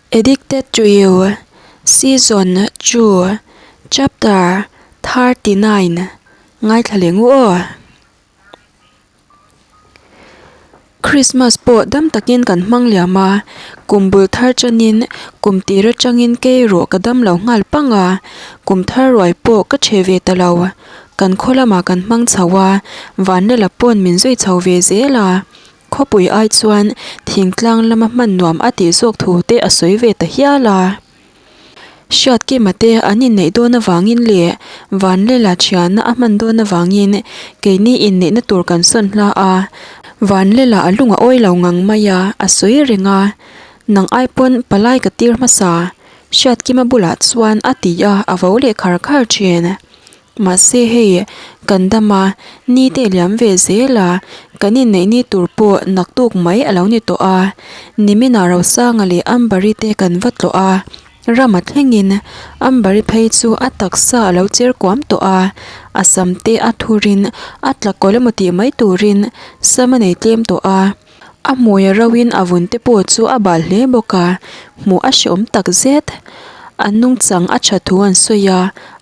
Addicted to You, Season 2, Chapter 39 Ngaithla leh ngu aw. Christmas pawh dam takin kan hmang liam a, kum bul thar chanin kum tir atangin kei rawh ka dam lo nghal pang a, kum thar ruai pawh ka che ve ta lo. Kan khaw lamah kan hmang chho a, Vanlala pawn min zui chho ve zel a. Khawpui ai chuan thingtlang lama hman nuam a tih zawk thu te a sawi ve ta hial a. Hriatkima te an inneih dawn avangin leh Vanlela thianna a hman dawn avangin keini inneihna tur kan sawn hla a, Vanlela a lung a awi lo ngang mai a, a sawi reng a. Nang ai pawn palai ka tir hmasa, Hriatkima bulah chuan a ti a, a vo leh khar khar thin. Mahse hei, kan dam a, ni te liam ve zel a, kan inneih ni tur pawh naktuk mai a lo ni tawh a. Niminah Rosanga leh Ambari te kan va tlawh a, rama thlengin Ambari phei chu a taksa a lo cher kuam tawh a, a sam te a thurin a tla kawlh emaw tih mai turin sam a nei tlem tawh a. A hmui a roin a vun te pawh chu a bal hle bawk a, hmuh a hreawm tak zet. An nungchang a tha thu an sawi a,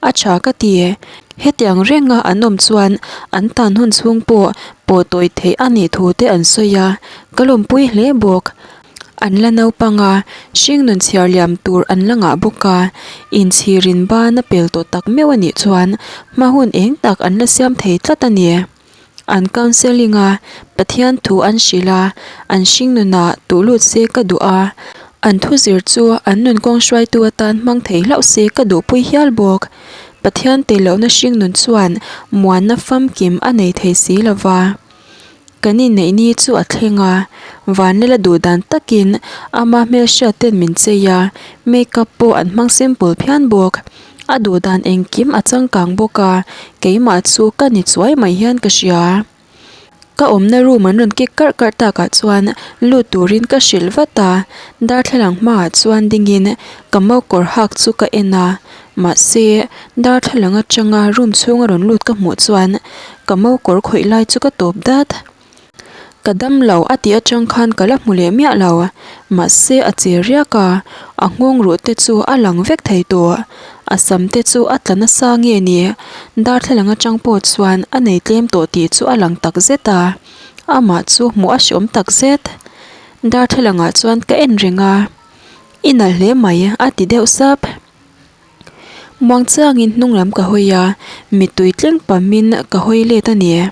a tha ka ti. Hetiang renga an awm chuan an tan hun chhung pawh pawh tawi theih a nih thu te an sawi a, ka lawmpui hle bawk. An la naupang a, hringnun chhiar liam tur an la ngah bawk a, inchhirin ban a pel tawh tak meuh a nih chuan hma hun eng tak an la siam thei tlat a ni. An counselling a, Pathian thu an hrilh a, an hringnunah tuh lut se ka duh a, an thu zir chu an nun kawng hruaitu atan hmang thei hlauh se ka duhpui hial bawk. Pathian tellohna hringnun chuan muanna famkim a nei thei si lo va. Kan inneih ni chu a thleng a, Vanlela duh dan takin ama hmelhriat ten min chei a, makeup pawh an hmang simple phian bawk. A duh dan engkim a changkang bawk a, keimah chu ka ni chuai mai hian ka hria. Ka awmna room an rawn kik karh karh takah chuan lut turin ka hrilh vat a, darthlalang hmaah chuan dingin ka mau kawr hak chu ka en a, mahse darthlalang atanga room chhunga rawn lut ka hmuh chuan ka mau kawr khawih lai chu ka tawp dat. Ka dam lo a tih atang khan ka la hmu leh miah lo, mahse a che riak a, a nghawng ruh te chu a lang vek thei tawh. A sam te chu a tla nasa nge ni, darthlalang atang pawh chuan a nei tlem tawh tih chu a lang tak zet a, amah chu hmuh a hreawm tak zet. Darthlalang ah chuan ka en reng a, I nalh hle mai a ti deuh sap. Muangchangin hnung lam ka hawi a, mittui tleng pamin ka hawi let a ni.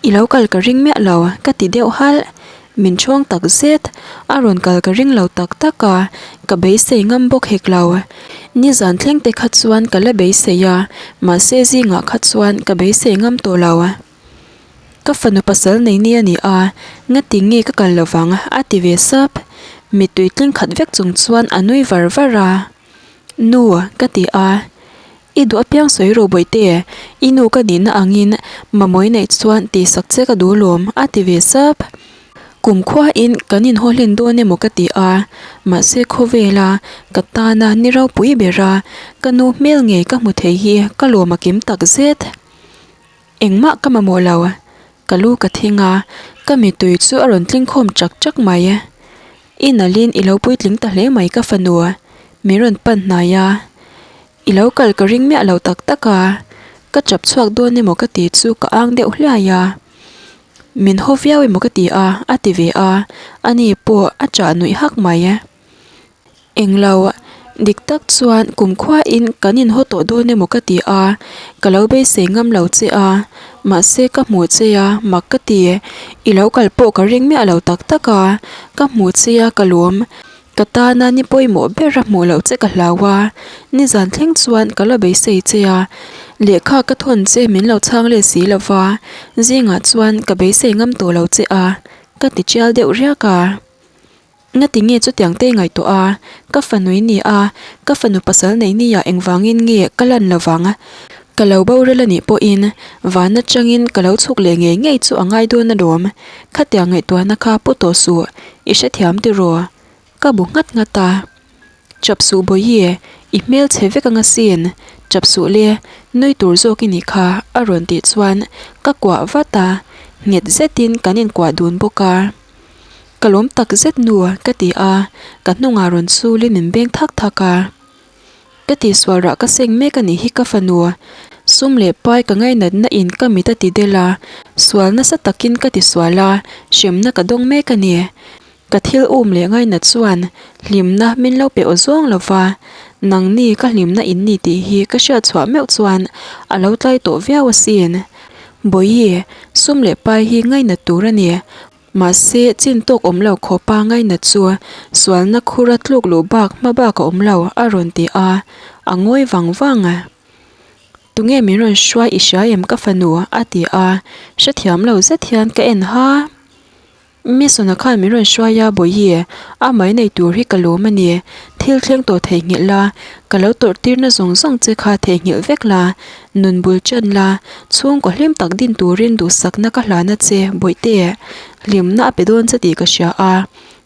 I lo kal ka ring miah lo, ka ti deuh halh. Min chhawng tak zet, a rawn kal ka ring lo tak tak a, ka beisei ngam bawk hek lo. Nizan thleng te kha chuan ka la beisei a, mahse zingah kha chuan ka beisei ngam tawh lo. Ka fanu pasal nei ni a ni a, ngati nge ka kal lovang, a ti ve sap. Mittui tling khat vek chung chuan a nui var var a. Nu, ka ti a. I duh apiang sawi rawh Bawihte, i nu ka nihna angin mamawih neih chuan tihsak che ka duh lawm, a ti ve sap. Kum khuain kan inhaw hlen dawn emaw ka ti a, mahse khawvela ka tana ni ropui bera ka nu hmel ngei ka hmu thei hi ka lawm a kim tak zet. Engmah ka mamawh lo, ka lu ka thing a, ka mittui chu a rawn tling khawm chak chak mai. I nalhin i lo puitling ta hle mai ka fanu, min rawn pan hnai a. I lo kal ka ring miah lo tak tak a, ka chap chhuak dawn emaw ka ti chu ka ang deuh hliai a. Min haw viau emaw ka ti a, a ti ve a, ani pawh a chah nuih hak mai. Englo, dik tak chuan kumkhuain kan inhaw tawh dawn emaw ka ti a, ka lo beisei ngam lo che a, mahse ka hmuh che a, mak ka ti. I lo kal pawh ka ring miah lo tak tak a, ka hmuh che a ka lawm. Ka tana ni pawimawh ber a hmuh loh che ka hlau a, nizan thleng chuan ka la beisei che a, lehkha ka thawn che min lo chhang let si lo va, zingah chuan ka beisei ngam tawh lo che a, ka ti tial deuh riak a. Ngati nge chutiang te ngaihtuah a, ka fanu i ni a, ka fanu pasal nei nia engvangin nge ka lan lo vang? Ka lo boral a nih pawhin van atangin ka lo chhuk leh ngei ngei chu a ngai dawn alawm, khatiang ngaihtuahna kha pu tawh suh, i hrethiam tiraw? Ka bu nghat nghat a. Chap suh Bawihi, i hmel chhe vek anga sin, chap suh le, nui tur zawk i nih kha a rawn tih chuan ka kuah vat a, nghet zetin kan inkuah dun bawk a. Ka lawm tak zet nu, ka ti a, ka hnungah rawn chulin min beng thak thak a. Ka tihsual rah ka seng mek a nih hi ka fanu. Sum leh pai ka ngainatna in ka mit a ti del a, sual nasa takin ka tisual a, hremna ka dawng mek a ni. Ka thil um leh ngainat chuan hlimna min lo pe aw zawng lo va, nangni ka hlimna in ni tih hi ka hriat chhuah meuh chuan a lo tlai tawh viau asin. Bawihi, sum leh pai hi ngainat tur a ni. Mahse, chin tawk awm lo khawpa ngainat chu sualna khura tluk luh bak hma bak a awm lo, a rawn ti a, a ngawi vang vang. Tunge min rawn hruai i hria em ka fanu? a ti a, hrethiam lo zet hian ka en ha. Mason-a khan min rawn hruai a, Bawihi, a mai nei tur hi ka lawm a ni. Thil thleng tawh theihnghilh la, ka lo tawrh tirna zawng zawng che kha theihnghilh vek la, nun bul ṭan la, chhungkaw hlim tak din turin duhsakna ka hlan a che, Bawihte, hlimna a pe dawn che tih ka hria a,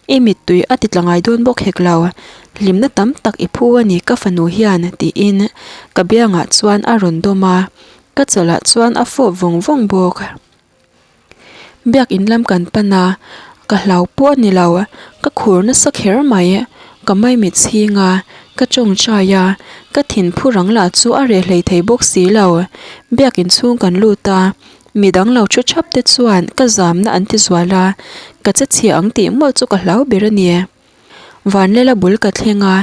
i mittui a ti tla ngai dawn bawk hek lo, hlimna tam tak i phu a ni ka fanu hian, tiin ka biangah chuan a rawn dawm a, ka chawlhah chuan a fawp vawng vawng bawk. Biakin lam kan pan a, ka hlau pawh a ni lo, ka khur nasa kher mai, ka maimit chhing a, ka tawngtai a, ka thinphu rang lah chu a reh hlei thei bawk si lo, biakin chhung kan lut a, midang lo thu thap te chuan ka zamna an ti zual a, ka che chhia ang tih mawlh chu ka hlau ber a ni. Vanlela bul ka thleng a,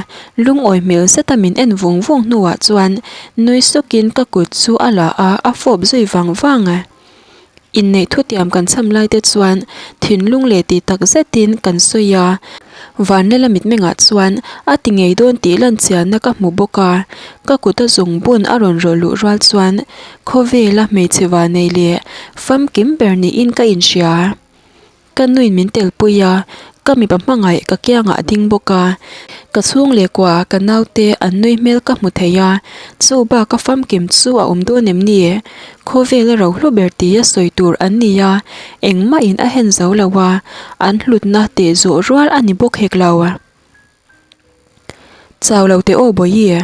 lungawi hmel zeta min en vung vung hnuah chuan nui sukin ka kut chu a la a, a fawp zui vang vang a. Inneih thutiam kan cham lai te chuan thinlung leh tih tak zetin kan sawi a, Vanlela mitmengah chuan a ti ngei dawn tih lan chianna ka hmu bawk a, ka kut a zungbun a rawn rawlh luh rual chuan khawvela hmeichhe vanei leh famkim ber niin ka inhria. Ka nuin min telpui a, ka mipa hmangaih ka kiangah a ding bawk a, ka chhung leh kua ka naute an nui hmel ka hmu thei a, chu bak a famkim chu a awm dawn em ni? Khawvel a rohlu ber tia sawi tur an ni a, engmahin a hen zo lo a, an hlutna teh zawh rual a ni bawk hek lo. Chau lo teh aw Bawihi,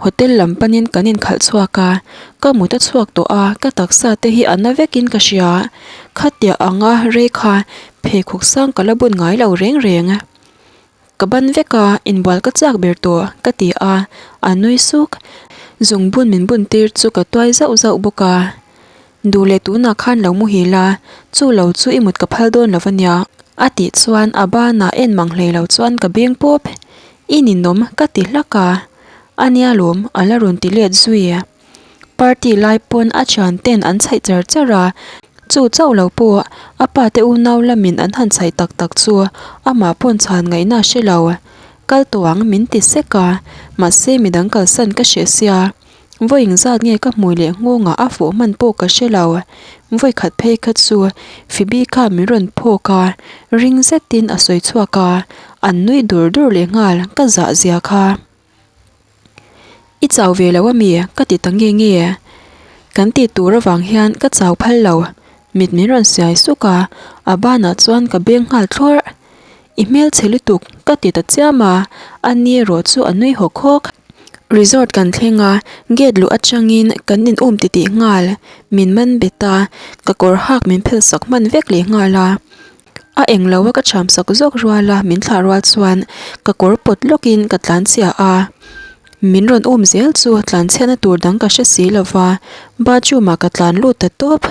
hotel lam panin kan inkhalh chhuak a, ka mut a chhuak tawh a, ka taksa te hi a na vekin ka hria, khatia anga rei kha pheikhawk sang ka la bun ngai lo reng reng. Ka ban vek a, inbual ka chak ber tawh ka ti a, a nui suk, zungbun min bun tir chu ka tuai zauh zauh bawk a. Duh leh tunah khan lo muhil a, chu lo chu i mut ka phal dawn lo a nia. A tih chuan a banah en mang hlei lo chuan ka beng pawp. I ninawm ka ti hlak a, a nia lawm a la rawn ti let zui. Party lai pawn a thian ten an chhaih char char a, chu chauh lo pawh a pa te unau lamin an han chhaih tak tak chu amah pawn chhan ngaihna a hre lo. Kal tawh ang min ti sek a, mahse midang kalsan ka hreh sia. Vawi engzat nge ka hmui leh nghawngah a fawh hman pawh ka hre lo. Vawi khat phei kha chu Phoebe kha min rawn phawk a, ring zetin a sawi chhuak a, an nui dur dur leh nghal ka zah zia kha. I chau ve lo ami? Ka ti ta nge nge. Kan tih tur avang hian ka chau phal lo. Mit min rawn siai suk a, a banah chuan ka beng nghal thlawrh. I hmelchhe lutuk ka ti ta chiam a, a ni erawh chu a nui hawk hawk. Resort kan thleng a, gate luh atangin kan in um titih nghal, min man bet a, ka kawr hak min phel sak hman vek leh nghal a. A eng lo a ka cham sak zawk rual a, min thlah rual chuan ka kawr pawt lawkin ka tlan chhia a. Min rawn um zel chu tlanchhiatna tur dang ka hre si lo va, bathroom ah ka tlan lut ta tawp.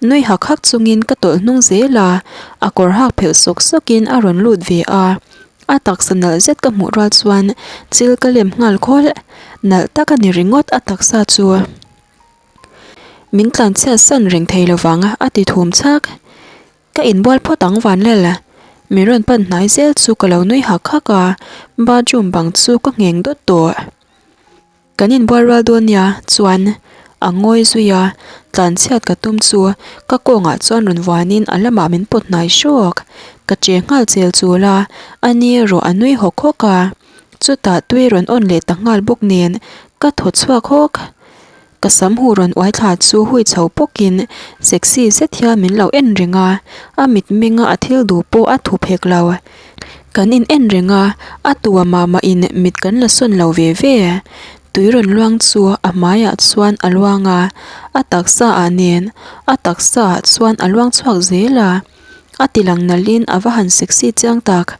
Nui hak hak chungin ka tawlh hnung zel a, a kawr hak phelh sawk sawkin a rawn lut ve a. A taksa nalh zet ka hmuh rual chuan chil ka lem nghal khawlh, nalh tak a ni ringawt a taksa chu. Min tlanchhiat san reng thei lovang a ti thum chhak. Ka inbual phawt ang Vanlal. Min rawn pan hnai zel chu ka lo nui hak hak a, bathroom bang chu ka ngheng dawt tawh. Kan inbual rual dawn nia chuan a ngawi zui a, tlanchhiat ka tum chu ka kawngah chuan rawn vuanin a lamah min pawt hnai hrawk. Ka che nghal chel chul a, a ni erawh a nui hawk hawk a, chutah tui rawn awn leh ta nghal bawk nen ka thaw chhuak hawk. Ka sam huh rawn uai thla chu hui chho pawkin sexy zet hian min lo en reng a, a mitmenga a thil duh pawh a thup hek lo. Kan in en reng a, a tua mah mahin mit kan la sawn lo ve ve. Tui rawn luang chu a hmaiah chuan a luang a, a taksa ah nen a taksa ah chuan a luang chhuak zel a. A ti lang nalhin a va han sexy chiang tak.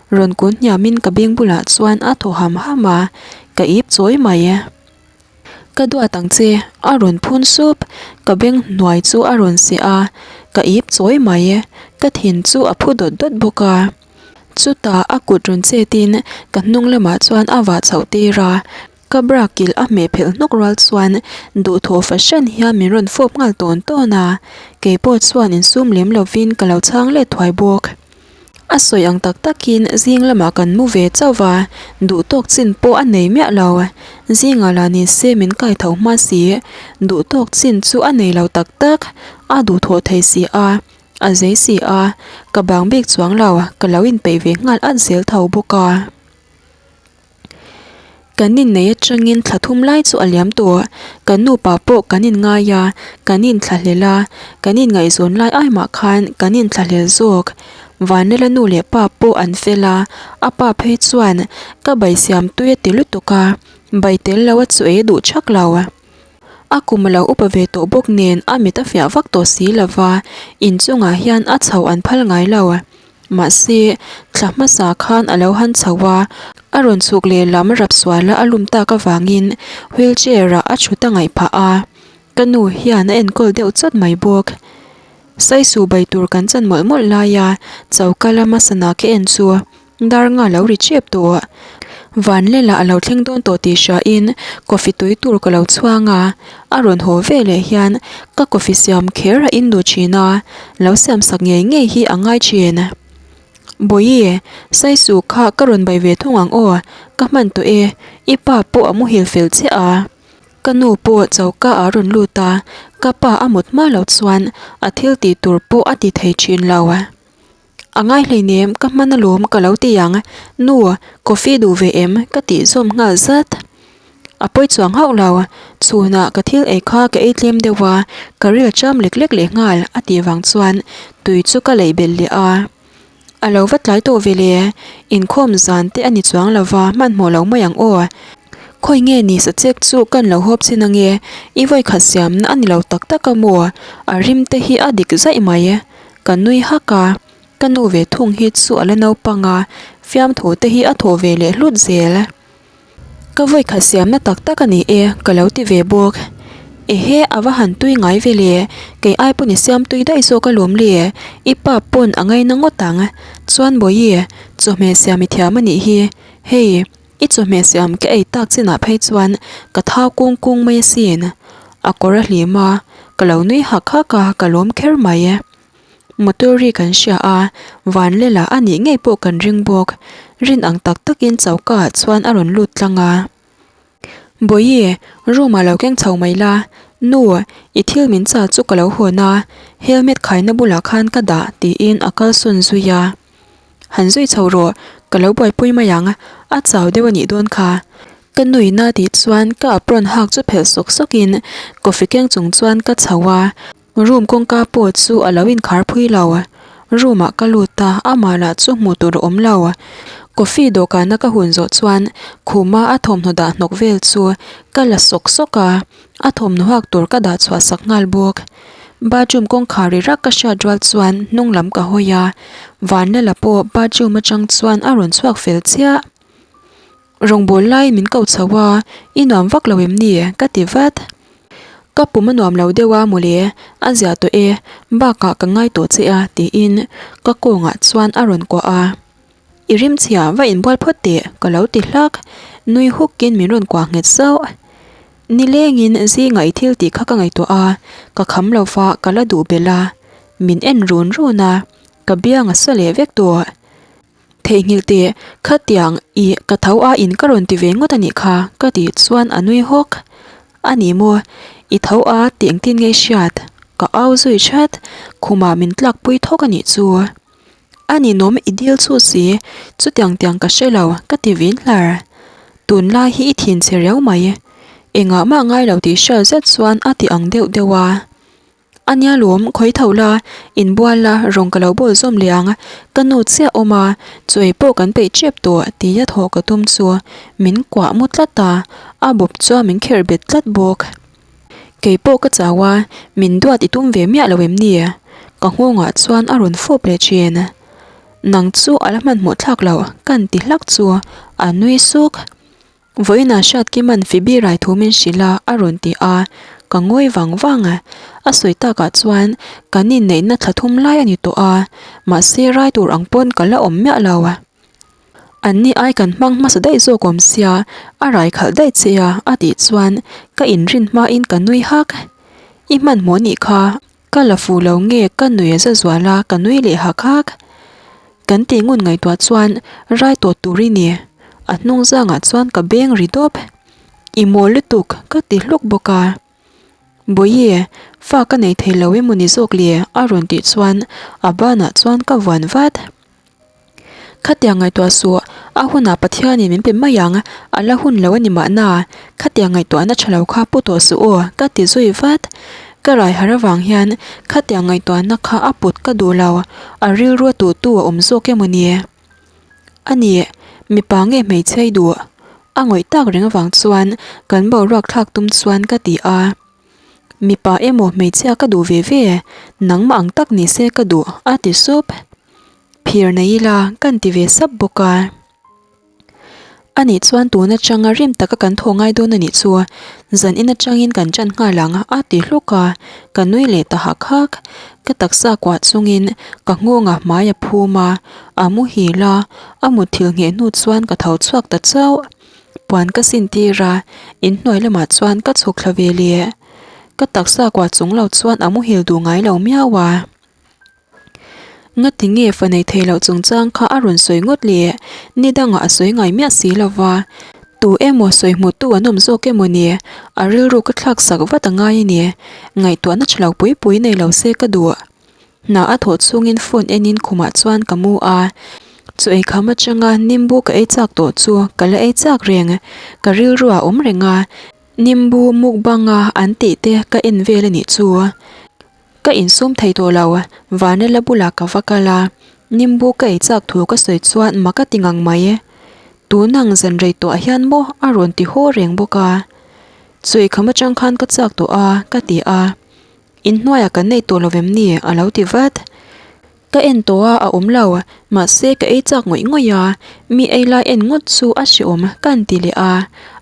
Rawn kun hniamin ka beng bulah chuan a thaw ham ham a, ka ip chawi mai. Ka duat ang che, a rawn phun sup. Ka beng hnuai chu a rawn seh a, ka ip chawi mai. Ka thin chu a phu dawt dawt bawk a. Chutah a kut rawn chetin ka hnung lamah chuan a vah chhoh tir a, Ka bra kilh a hmeh phelh hnawk rual chuan duhthawh fahran hian min rawn fawp nghal tawn tawn a, kei pawh chuan insum lem lovin ka lo chhang let thuai bawk. A sawi ang tak takin zing lamah kan mu ve chauh va, duhtawk chin pawh a nei miah lo. Zingah lah ni se min kai tho hma si, duhtawk chin chu a nei lo tak tak, a duhthawh thei si a, a zei si a, ka bang bik chuang lo, ka lo inpeih ve nghal at zel tho bawk a. Kan innei atangin thla thum lai chu a liam tawh. Kan nupa pawh kan inngai a, kan inthlahlel a, kan inngaihzawn lai ai mah khan kan inthlahlel zawk. Vanlala nu leh pa pawh an fel a, a pa phei chuan ka bai siam tui a ti lutuk a, bai tel lo a chu ei duh thak lo. A kum a lo upa ve tawh bawk nen a mit a fiah vak tawh si lo va, inchungah hian a chho an phal ngai lo. Mahse, thla hmasa khan a lo han chho a, a rawn chhuk lehlam rap suala a lum tak avangin wheelchair ah a thut a ngaih phah a, ka nu hian a enkawl deuh chawt mai bawk. Saisu bai tur kan chan mawlh mawlh laia choka lama sana ka en chu dar nga lo ri chep tawh. Van lela a lo thleng dawn tawh tih hriain coffee tui tur ka lo chhuang a, a rawn haw ve leh hian ka coffee siam kher a in duh thin a, lo siam sak ngei ngei hi a ngai thin. Bawihi, Saisu kha ka rawn bai ve thung ang aw, ka hman tawh e, i pa pawh a muhil fel chiah a. Ka nu pawh choka a rawn lut a, ka pa a mut hma loh chuan a thil tih tur pawh a ti thei thin lo. A ngai hleinem ka hman alawm ka lo ti ang, nu coffee duh ve em ka tih zawm nghal zat. A pawi chuang hauh lo, chhunah ka thil ei kha ka ei tlem deuh a, ka ril cham lek lek leh nghal a tih vang chuan tui chu ka leih belh leh a. A lo va tlai tawh ve le, inkhawm zan te a ni chuang lo va hmanhmawh lo mai ang aw. Khawi nge ni sachek chu kan lo hawp chin ange, i vawikhat siamna a ni lo tak tak a maw, a rim te hi a dik zaih mai. Ka nui hak a, ka nu ve thung hi chu a la naupang a, fiamthu te hi a thawh ve leh hlut zel. Ka vawikhat siamna tak tak a ni e, ka lo ti ve bawk. Ehe, a va han tui ngai ve le, kei ai pawn i siam tui daih zawk alawm le, i pa pawn a ngaina ngawt ang. Chuan Bawihi, chawhmeh siam i thiam a nih hi, hei. I chawhmeh siam ka ei tak chinah phei chuan ka thau kung kung mai asin. A kawr a hlim a, ka lo nui hak hak a, ka lawm kher mai. Motor ri kan hria a, van lela a nih ngei pawh kan ring bawk. Rin ang tak takin choka ah chuan a rawn lut tlang a. Bawihi, room ah lo keng chho mai la. Nu, i thil min chah chu ka lo hawn a, helmet khaina bulah khan ka dah tiin a kalsawn zui a. Han zui chho rawh, ka lo buaipui mai ang, a chau deuh a nih dawn kha. Ka nuihna tih chuan ka apron hak chu phelh sawk sawkin coffee keng chung chuan ka chho a, room kawngka pawh chu a lo inkhar phui lo. Room ah ka lut a, amah lah chu hmuh tur a awm lo. Coffee dawhkana ka hun zawh chuan khuma a thawmhnaw dah hnawk vel chu ka la sawk sawk a. A thawmhnaw hak tur ka dah chhuah sak nghal bawk. Bathroom kawngkhar ri rak ka hriat rual chuan hnung lam ka hawi a, Vanlala pawh bathroom atang chuan a rawn chhuak fel chiah. Rawngbâwl lai min ko chho a, i nuam vak lo em ni? ka ti vat. Ka pum a nuam lo deuh a mawle, a zia tawh e, bakah ka ngai tawh che a tiin ka kawngah chuan a rawn kuah a. I rimchhia va inbual phawt teh ka lo ti hlak, nui hukin min rawn kuah nghet zauh. Nilengin zingah i thil tih kha ka ngaihtuah a, ka kham lo va ka la duh belh a, min en run run a, ka biang a sa leh vek tawh. Theihnghilh teh, khatiang i ka tho a in ka rawn ti ve ngawt a nih kha ka tih chuan a nui hawk. A ni maw, i tho a tih engtin nge i hriat? Ka au zui that, khumah min tlakpui thawk a nih chu. A ninawm i dil chu si, chutiang tiang ka hre lo, ka ti vin hlar. Tunlai hi i thin chhe riau mai. Engah mah ngai lo tih hriat zet chuan a ti ang deuh deuh a. A nia lawm, khawi tho la, inbual la, rawng ka lo bawl zawm leh ang. Ka nu chiah awm a, chawi pawh kan peih tep tawh tia thawh ka tum chu min kuah mu tlat a, a bawp chuan min kherh bet tlat bawk. Kei pawh ka chau a, min duat i tum ve miah lo em ni? Ka nghawngah chuan a rawn fawp leh thin. Nang chu a la hmanhmawh thlak lo kan ti hlak chu a nui suk. Vawiinah Hriatkima'n Phoebe rai thu min hrilh a a rawn ti a, ka ngawi vang vang. A sawi takah chuan kan inneihna thla thum lai a ni tawh a, mahse rai tur ang pawn ka la awm miah lo. Anni ai kan hmang hmasa daih zawk awm sia, a rai khalh daih che a a tih chuan ka inrin hmain ka nui hak. I hmanhmawh nih kha, Ka la fuh lo nge ka nui a za zual a, ka nui leh hak hak. Kan tih ngun ngaihtuah chuan rai tawh tur i ni. A hnung zangah chuan ka beng ri dawp. I mawl lutuk ka ti hluk bawk a. Bawihi, fa ka nei thei lo emaw ni zawk le a rawn tih chuan a banah chuan ka vuan vat. Khatiang ngaihtuah suh, a hunah Pathianin min pe mai ang, a la hun lo a ni mahna, khatiang ngaihtuahna tha lo kha pu tawh suh aw, ka ti zui vat. Ka rai har avang hian khatiang ngaihtuahna kha a put ka duh lo, a rilru a tuhtu a awm zawk emaw ni? A ni, mipa nge hmeichhia i duh? A ngawih tak reng avang chuan kan boruak thlak tum chuan ka ti a. Mipa emaw hmeichhia ka duh ve ve, nangmah ang tak ni se ka duh, a ti sup. Phir nei ila kan ti ve sap bawk a. A nih chuan tun atanga rim taka kan thaw ngai dawn a nih chu, zan in atangin kan ṭan nghal ang a ti hluk a, ka nui leh ta hak hak. Ka taksa kuah chungin ka nghawngah hmai a phum a, a muhil a, a mutthilh ngheh hnu chuan ka tho chhuak ta chauh. Puan ka sin tir a, inhnuai lamah chuan ka chhuk thla ve leh. Ka taksa kuah chung lo chuan a muhil duh ngai lo miau a. Ngati nge fa nei thei loh chungchang kha a rawn sawi ngawt le? Ni dangah a sawi ngai miah si lo va. Tu emaw sawi hmutu an awm zawk emaw ni? A rilru ka thlak sak vat a ngai a ni. Ngaihtuahna tha lo pui pui nei lo se ka duh. Hna a thawh chhungin phone enin khumah chuan ka mu a. Chaw ei kham atanga nimbu ka ei chak tawh chu ka la ei chak reng. Ka rilru a awm reng a. Nimbu mukbang a an tih te ka en vel a nih chu. Ka insum thei tawh lo, Vanela bulah ka va kal a, nimbu ka ei chak thu ka sawi chuan mak a ti ngang mai. Tun ang zan rei tawh hian maw a rawn ti haw reng bawk a. Chawi kham atang khan ka chak tawh a, ka ti a. Inhnuaiah kan nei tawh lo vem ni? a lo ti vat. Ka en tawh a, a awm lo. Mahse ka ei chak ngawih ngawih a, mi ei lai en ngawt chu a hreawm ka han ti leh a.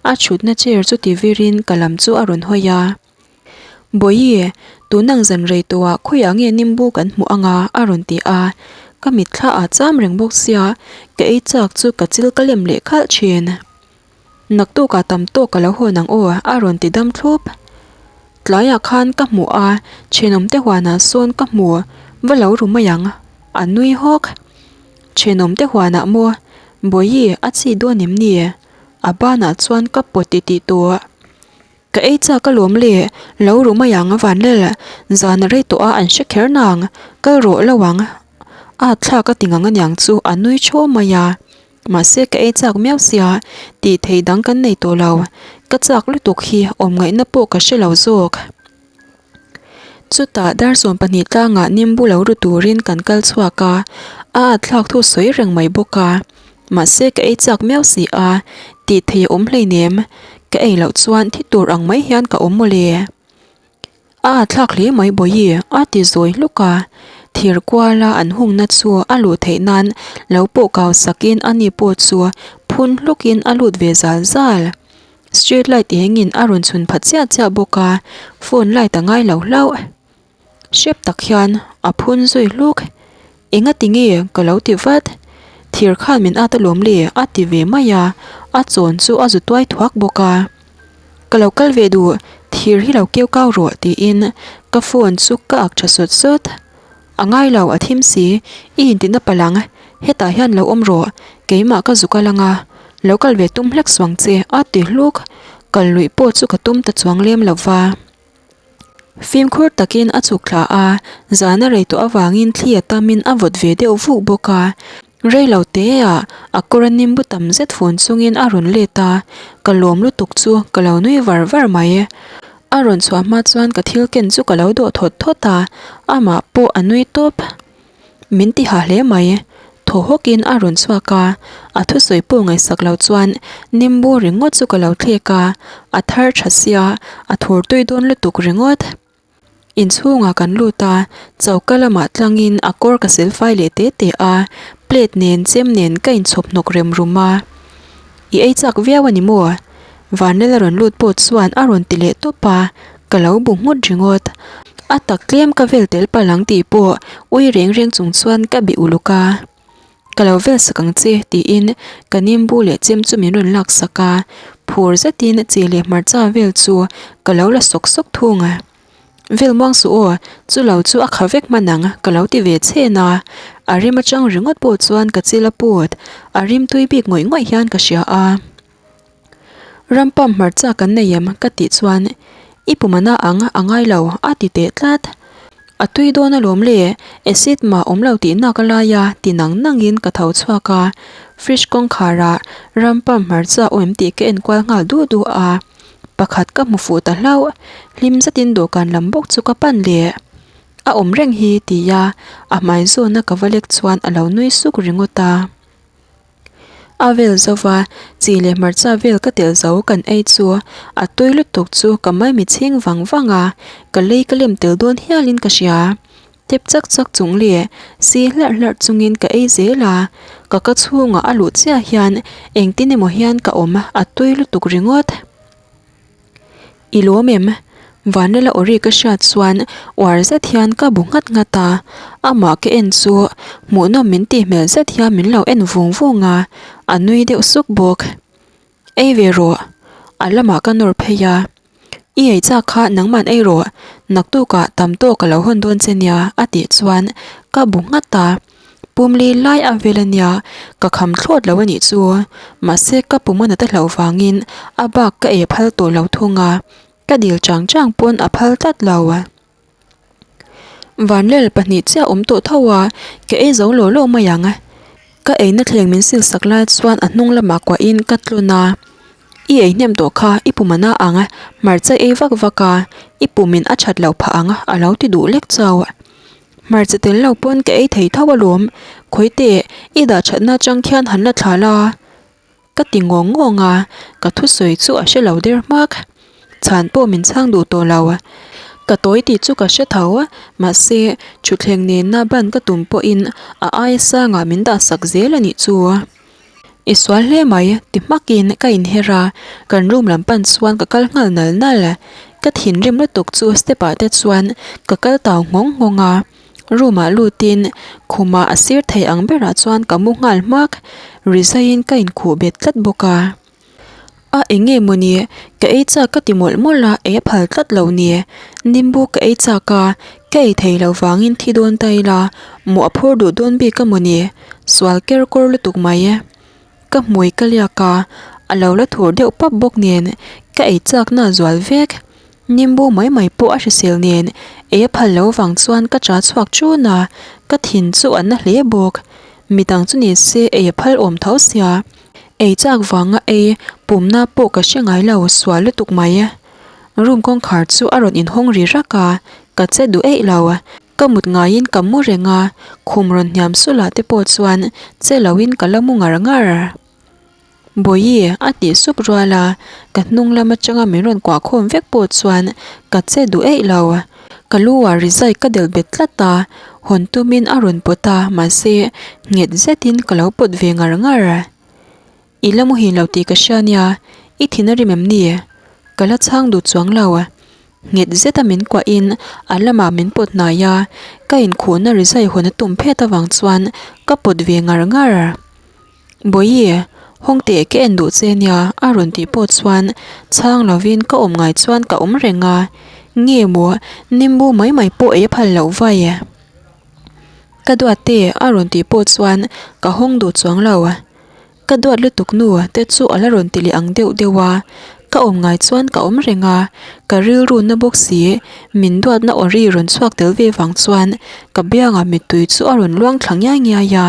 A thutna chair chu ti virin ka lam chu a rawn hawi a. Bawihi, tunang zan rei tawhah khawiah nge nimbu kan hmuh anga? a rawn ti a. Ka mitthla ah cham reng bawk sia, ka ei chak chu ka chil ka lem leh khalh thin. Naktukah tam tawk ka lo hawn ang aw, a rawn ti dam thlup. Tlaiah khan ka hmuh a, thenawmte huanah sawn ka hmu, va lo ru mai ang, a nui hawk. Thenawmte huanah maw? Bawihi, a chi dawn em ni? A banah chuan ka pawt titih tawh. Ka ei chak alawm le, lo ru mai ang van lel, zan a rei tawh a an hre kher nang, kal rawh lo ang. A thlak a ti ngang aniang chu a nui thaw mai a, mahse ka ei chak miau sia, tih theih dang kan nei tawh lo, ka chak lutuk hi awm ngaihna pawh ka hre lo zawk. Chutah dar 12 tlangah nimbu lo ru turin kan kal chhuak a, a at thlak thu sawi reng mai bawk a. Mahse ka ei chak miau si a, tih thei a awm hleinem, ka ei loh chuan thi tur ang mai hian ka awm mawle. A at thlak hle mai Bawihi a ti zawi hluk a, thir kuala an hungna chu a luh theih nan lo pawh kau sakin ani pawh chu phun hlukin a lut ve zal zal. Street light engin a rawn chhun phat chiah chiah bawk a, phone light a ngai lo hlauh. Hrep tak hian a phun zui hluk. Enga ti nge ka lo ti vat. Thir khan min at alawm le a ti ve mai a, a chawn chu a zu tuai thuak bawk a. Ka lo kal ve duh, thir hi lo keu kau rawh tiin ka phone chu ka ak tha sawt sawt. A ngai lo, a thim si, i intina palh ang, hetah hian lo awm rawh, keimah ka zuk a lang a, lo kal ve tum hlek suang che, a ti hluk, kal luih pawh chu ka tum ta chuang lem lo va. Fimkhur takin a chhuk thla a, zan a rei tawh avangin thli a tamin a vawt ve deuh vuk bawk a, rei lo te ah a kawr a nimbu tam zet fun chungin a rawn let a, ka lawm lutuk chu ka lo nui var var mai. A rawn chhuah hma chuan ka thil ken chu ka lo dawh thawt thawt a, amah pawh a nui tawp. Min ti ha hle mai. Thaw hawkin a rawn chhuak a, a thusawi pawh ngaihsak lo chuan nimbu ringawt chu ka lo thlek a, a thar tha sia, a thur tui dawn lutuk ringawt. Inchhungah kan lut a, choka lamah tlangin a kawr ka sil fai leh te te a, plate nen chem nen ka inchhawp hnawk rem rum a. I ei chak viau a ni maw? Vanlal a rawn lut pawh chuan a rawn ti leh tawp a, ka lo bu nghut ringawt. A tak tlem ka vel tel palh ang tih pawh ui reng reng chung chuan ka bih uluk a. Ka lo vel sak ang che tiin ka nimbu leh chem chu min rawn lak sak a, phur zetin chi leh hmarcha vel chu ka lo la sawk sawk thung a. Vel muang suh aw, chu lo chu a kha vek hman ang ka lo ti ve chhen a, a rim atang ringawt pawh chuan ka chil a put, a rim tui bik ngawih ngawih hian ka hria a. Rampam hmarcha kan nei em? ka tih chuan I pumana ang a ngai lo a ti teh tlat. A tui dawn alawm le, acid mah awm lo tih nak a lai a ti nang nangin ka tho chhuak a, fridge kawngkharah rampam hmarcha awm em tih ka en kual nghal duh duh a, pakhat ka hmu fuh ta hlauh, hlim zetin dawhkan lam bawk chu ka pan leh. A awm reng hi tia a hmai zawna ka va lek chuan a lo nui suk ringawt a. A vel zo va, chi leh hmarcha vel ka telh zo kan ei chu a tui lutuk chu ka maimi chhing vang vang a, ka lei ka lem tel dawn hialin ka hria. Tep chak chak chung leh si hlarh hlarh chungin ka ei zel a, ka ka chhungah a luh chiah hian engtin emaw hian ka awm a tui lutuk ringawt. I lawm em? Vanlala awri ka hriat chuan uar zet hian ka bu nghat nghat a, amah ka en chu hmuhnawm min tih hmel zet hian min lo en vung vung a, a nui deuh suk bawk. Ei ve rawh, a lamah ka nawr phei a, I ei chak kha nangman ei rawh, naktukah tam tawk a lo hawn dawn che nia a tih chuan ka bu nghat a. Pumli lai a vel a nia, ka kham thlawt lo a nih chu. Mahse ka pum a nat a hlauh vangin a bak ka ei phal tawh lo thung a, ka dil chang chang pawn a phal tlat lo. Vanlel pahnih chiah awm tawh tho a, ka ei zo law law mai ang. Ka eina thleng min sil sak lai chuan a hnung lamah kuahin ka tlawn a, I ei hnem tawh kha i pum a na ang, hmarcha ei vak vak a, i pumin a that loh phah ang a lo ti duh lek chauh. Hmarcha tel lo pawn ka ei thei tho alawm, khawi teh i dah thatna atang khian han la thla la ka ti ngawng ngawng a, ka thusawi chu a hre lo der hmak. Chhan pawh min chhang duh tawh lo. Ka tawi tih chu ka hre tho, mahse thutthleng nena ban ka tum pawhin a aia sangah min dah sak zel a nih chu. I sual hle mai, ti hmakin ka inher a, kan room lam pan chuan ka kal nghal nal nal. Ka thinrim lutuk chu step ah te chuan ka kal tau nghawng nghawng a, room ah lutin khumah a sir thei ang berah chuan ka mu nghal hmak, rizaiin ka inkhuh bet tlat bawk a. A eng nge mawni, ka ei chak ka ti mawlh mawlh a, ei a phal tlat lo ni. Nimbu ka ei chak a, ka ei thei lo vangin thi dawn ta ila, mawh a phur duh dawn bik a mawni, sual ker kawr lutuk mai. Ka hmui ka liak a, a lo la thur deuh pap bawk nen, ka ei chakna a zual vek. Nimbu mai mai pawh a hrisel nen, ei a phal lo vang chuan ka cha chhuak ṭun a, ka thin chu a na hle bawk. Midang chu ni se ei a phal awm tho sia. Ei chak vanga ei pumna pawh ka hre ngai lo sual lutuk mai. Room kawngkhar chu a rawn inhawng ri rak a, ka che duh eih lo. Ka mut ngaiin ka mu reng a, khum rawn hniam sulah te pawh chuan che loin ka la mu ngar ngar. Bawihi a tih sup rual a, ka hnung lam atanga min rawn kuah khawm vek pawh chuan ka che duh eih lo. Ka lu ah rizai ka delh bet tlat a, hawn tumin a rawn pawt a, mahse nghet zetin ka lo pawt ve ngar ngar. I la muhil lo tih ka hria nia, i thin a rim em ni? Ka la chhang duh chuang lo. Nghet zeta min kuahin a lamah min pawt hnai a, ka inkhuhna rizai hawn a tum phet avang chuan ka pawt ve ngar ngar. Bawihi, hawng teh ka en duh che nia a rawn tih pawh chuan chhang lovin ka awm ngai chuan ka awm reng a, nge maw nimbu mai mai pawh ei phal loh vai e. Ka duat te a rawn tih pawh chuan ka hawng duh chuang lo. Ka duat lutuk nu te chu a la rawn ti leh ang deuh deuh a, ka awm ngai chuan ka awm reng a, ka rilru na bawk si, min duatna aw ri rawn chhuak tel ve vang chuan ka biangah mittui chu a rawn luang thla ngiai ngiai a.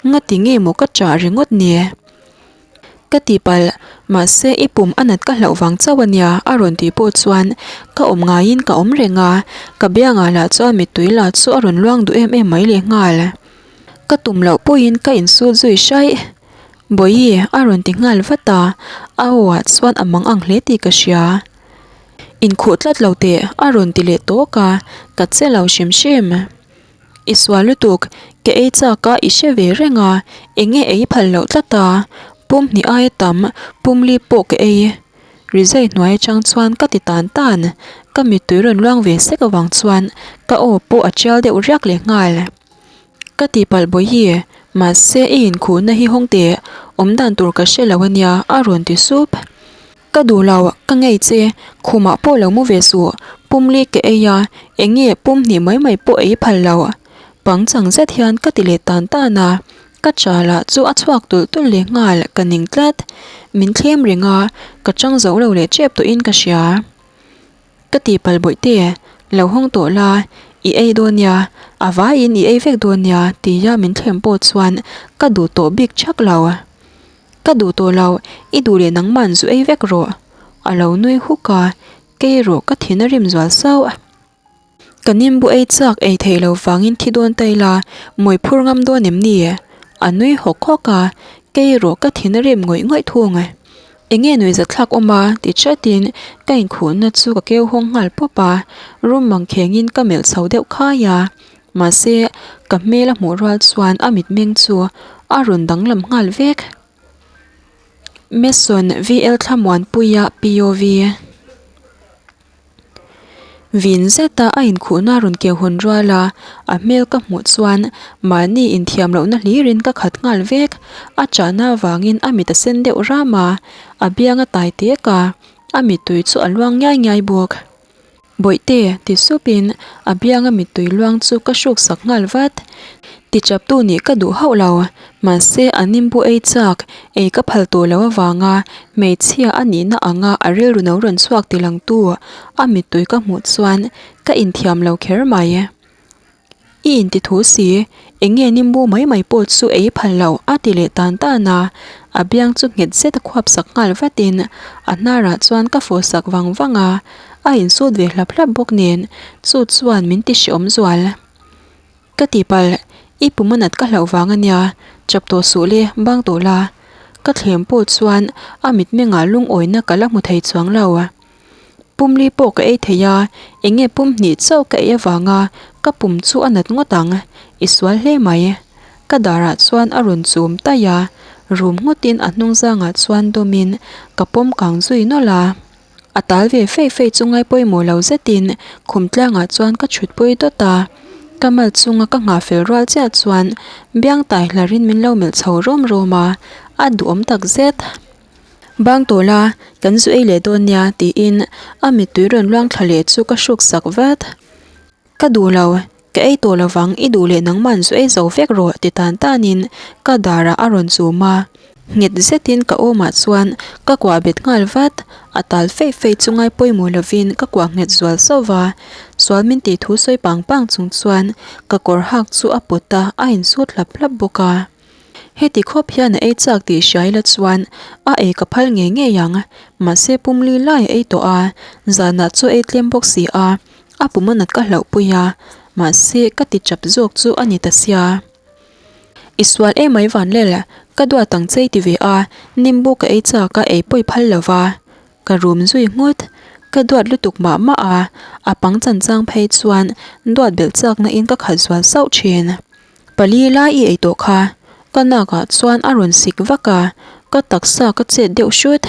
Ngati nge maw ka chah ringawt ni? Ka ti palh, mahse i pum a nat ka hlauh vang chauh a nia a rawn tih pawh chuan ka awm ngaiin ka awm reng a, ka biangah lah chuan mittui lah chu a rawn luang duh em em mai lehnghal. Ka tum loh pawhin ka insut zui hraih. Bawihi a rawn ti nghal vat a, a aw ah chuan a mang ang hle tih ka hria. Inkhuh tlat lo teh a rawn ti leh tawk a, ka che lo hrim hrim. I sual lutuk, ka ei chak a i hre ve reng a, eng nge ei phal loh tlat a, pum hnih aia tam pum li pawh ka ei. Rizai hnuai atang chuan ka ti tan tan, ka mittui rawn luang ve sek avang chuan ka aw pawh a tial deuh riak leh nghal. Ka tihpalh bawihi, mahse i inkhuhna hi hawng teh, awmdan tur ka hre lo ania a rawn ti sup. Ka duh lo, ka ngei che, khumah pawh lo mu ve suh, pumli ka ei a, eng nge pum hnih mai mai pawh ei phal lo. Pangchang zet hian ka ti leh tan tan a, ka chalah chu a chhuak tulh tulh leh nghal ka ning tlat. Min thlem reng a, ka chang zo lo leh tep tawhin ka hria. Ka tihpalh bawihte, lo hawng tawh la, i ei dawn nia, a vaiin i ei vek dawn nia tia min thlem pawh chuan ka duh tawh bik thak lo. Ka duh tawh lo, i duh leh nangman zu ei vek rawh. A lo nui huk a, kei erawh ka thin a rim zual sauh. Ka nimbu ei chak ei theih lo vangin thi dawn ta ila, mawi phur ngam dawn em ni? A nui hawk hawk a, kei erawh ka thin a rim ngawih ngawih thung. Enge nuihzatthlak awm a? ti chatin ka inkhuhna chu ka keu hawng nghal pawp a, room mangkhengin ka melh chho deuh khai a. Mahse, ka hmel a hmuh rual chuan a mitmeng chu a rawn danglam nghal vek. Mason VL Thlamuanpuia POV. Vin zeta a inkhuhna rawn keu hawn rual a, a hmel ka hmuh chuan mahni inthiam lohna hlirin ka khat nghal vek. A chahna avangin a mit a sen deuh ram a, a biang a tai tek a, a mittui chu a luang ngiai ngiai bawk. Bawihte, ti supin a bianga mittui luang chu ka hruk sak nghal vat. Tichaptu nih ka duh hauh lo, mahse a nimbu ei chak, ei ka phal tawh lo avanga hmeichhia a nihna anga a rilru no rawn chhuak ti langtu a mittui ka hmuh chuan ka inthiam lo kher mai. I inti thu si, eng nge nimbu mai mai pawh chu ei phal lo a ti leh tan tan a, a biang chu nghet zet a khuap sak nghal vatin a hnarah chuan ka fawh sak vang vang a, a insut ve hlap hlap bawk nen chu chuan min ti hreawm zual. Ka tihpalh, i pum a nat ka hlauh vang a nia, chap tawh suh le, bang tawh la. Ka thlem pawh chuan a mitmengah lungawina ka la hmu thei chuang lo. Pumli pawh ka ei thei a, eng nge pum hnih chauh ka ei avanga ka pum chu a nat ngawt ang, i sual hle mai. Ka darah chuan a rawn chum taih a, rum ngawtin a hnung zangah chuan dawmin ka pawm kang zui nawlh a. A tal ve fei fei chu ngai pawimawh lo zetin khum tlangah chuan ka chhutpui dawt a, ka mal chunga ka nghah fel rual chiah chuan biang tai hlarin min lo melh chho rawm rawm a, a duhawm tak zet. Bang tawh la, kan zu ei leh dawn nia tiin a mittui rawn luang thla leh chu ka hruk sak vat. Ka duh lo, ka ei tawh lovang i duh leh nangman zu ei zo vek rawh ti tan tanin ka darah a rawn chum a. Nghet zetin ka awmah chuan ka kuah bet nghal vat, a tal feih feih chu ngai pawimawh lovin ka kuah nghet zual sauh va. Sual min tih thu sawi pang pang chung chuan ka kawr hak chu a pawt a, a insut hlap hlap bawk a. Heti khawp hian a ei chak tih hria ila chuan a ei ka phal ngei ngei ang, mahse pumli lai a ei tawh a, zanah chu a ei tlem bawk si a, a pum a nat ka hlauh pui a, mahse ka ti chap zawk chu a ni ta sia. I sual emai Vanlel, ka duat ang che i ti ve a, nimbu ka ei chak a ei pawi phal lo va, ka rum zui nghut, ka duat lutuk mah mah a, a pang chan chang phei chuan duat belh chakna in ka khat zual sauh thin. Pali lai i ei tawh kha, ka nakah chuan a rawn sik vak a, ka taksa ka chet deuh hrut.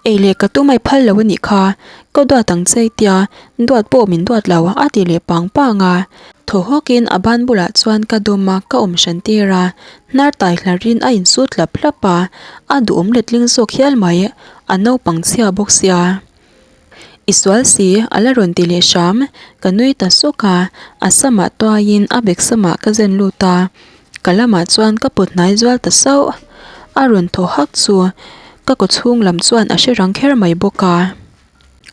Ei leh ka tum ai phal lo a nih kha, ka duat ang che tia duat pawh min duat lo a ti leh pang pang a. Thaw hawkin a ban bulah chuan ka dawm a, ka awm hran tir a, hnar tai hlarin a insut hlap hlap a, a duhawm letling zawk hial mai, a naupang chhia bawk sia. I sual si, a la rawn ti leh hram. Ka nui ta sawk a, a samah tuaiin a bek samah ka zen lut a, ka lamah chuan ka put hnai zual ta sauh. A rawn thaw hak chu ka kaw chhung lam chuan a hre rang kher mai bawk a.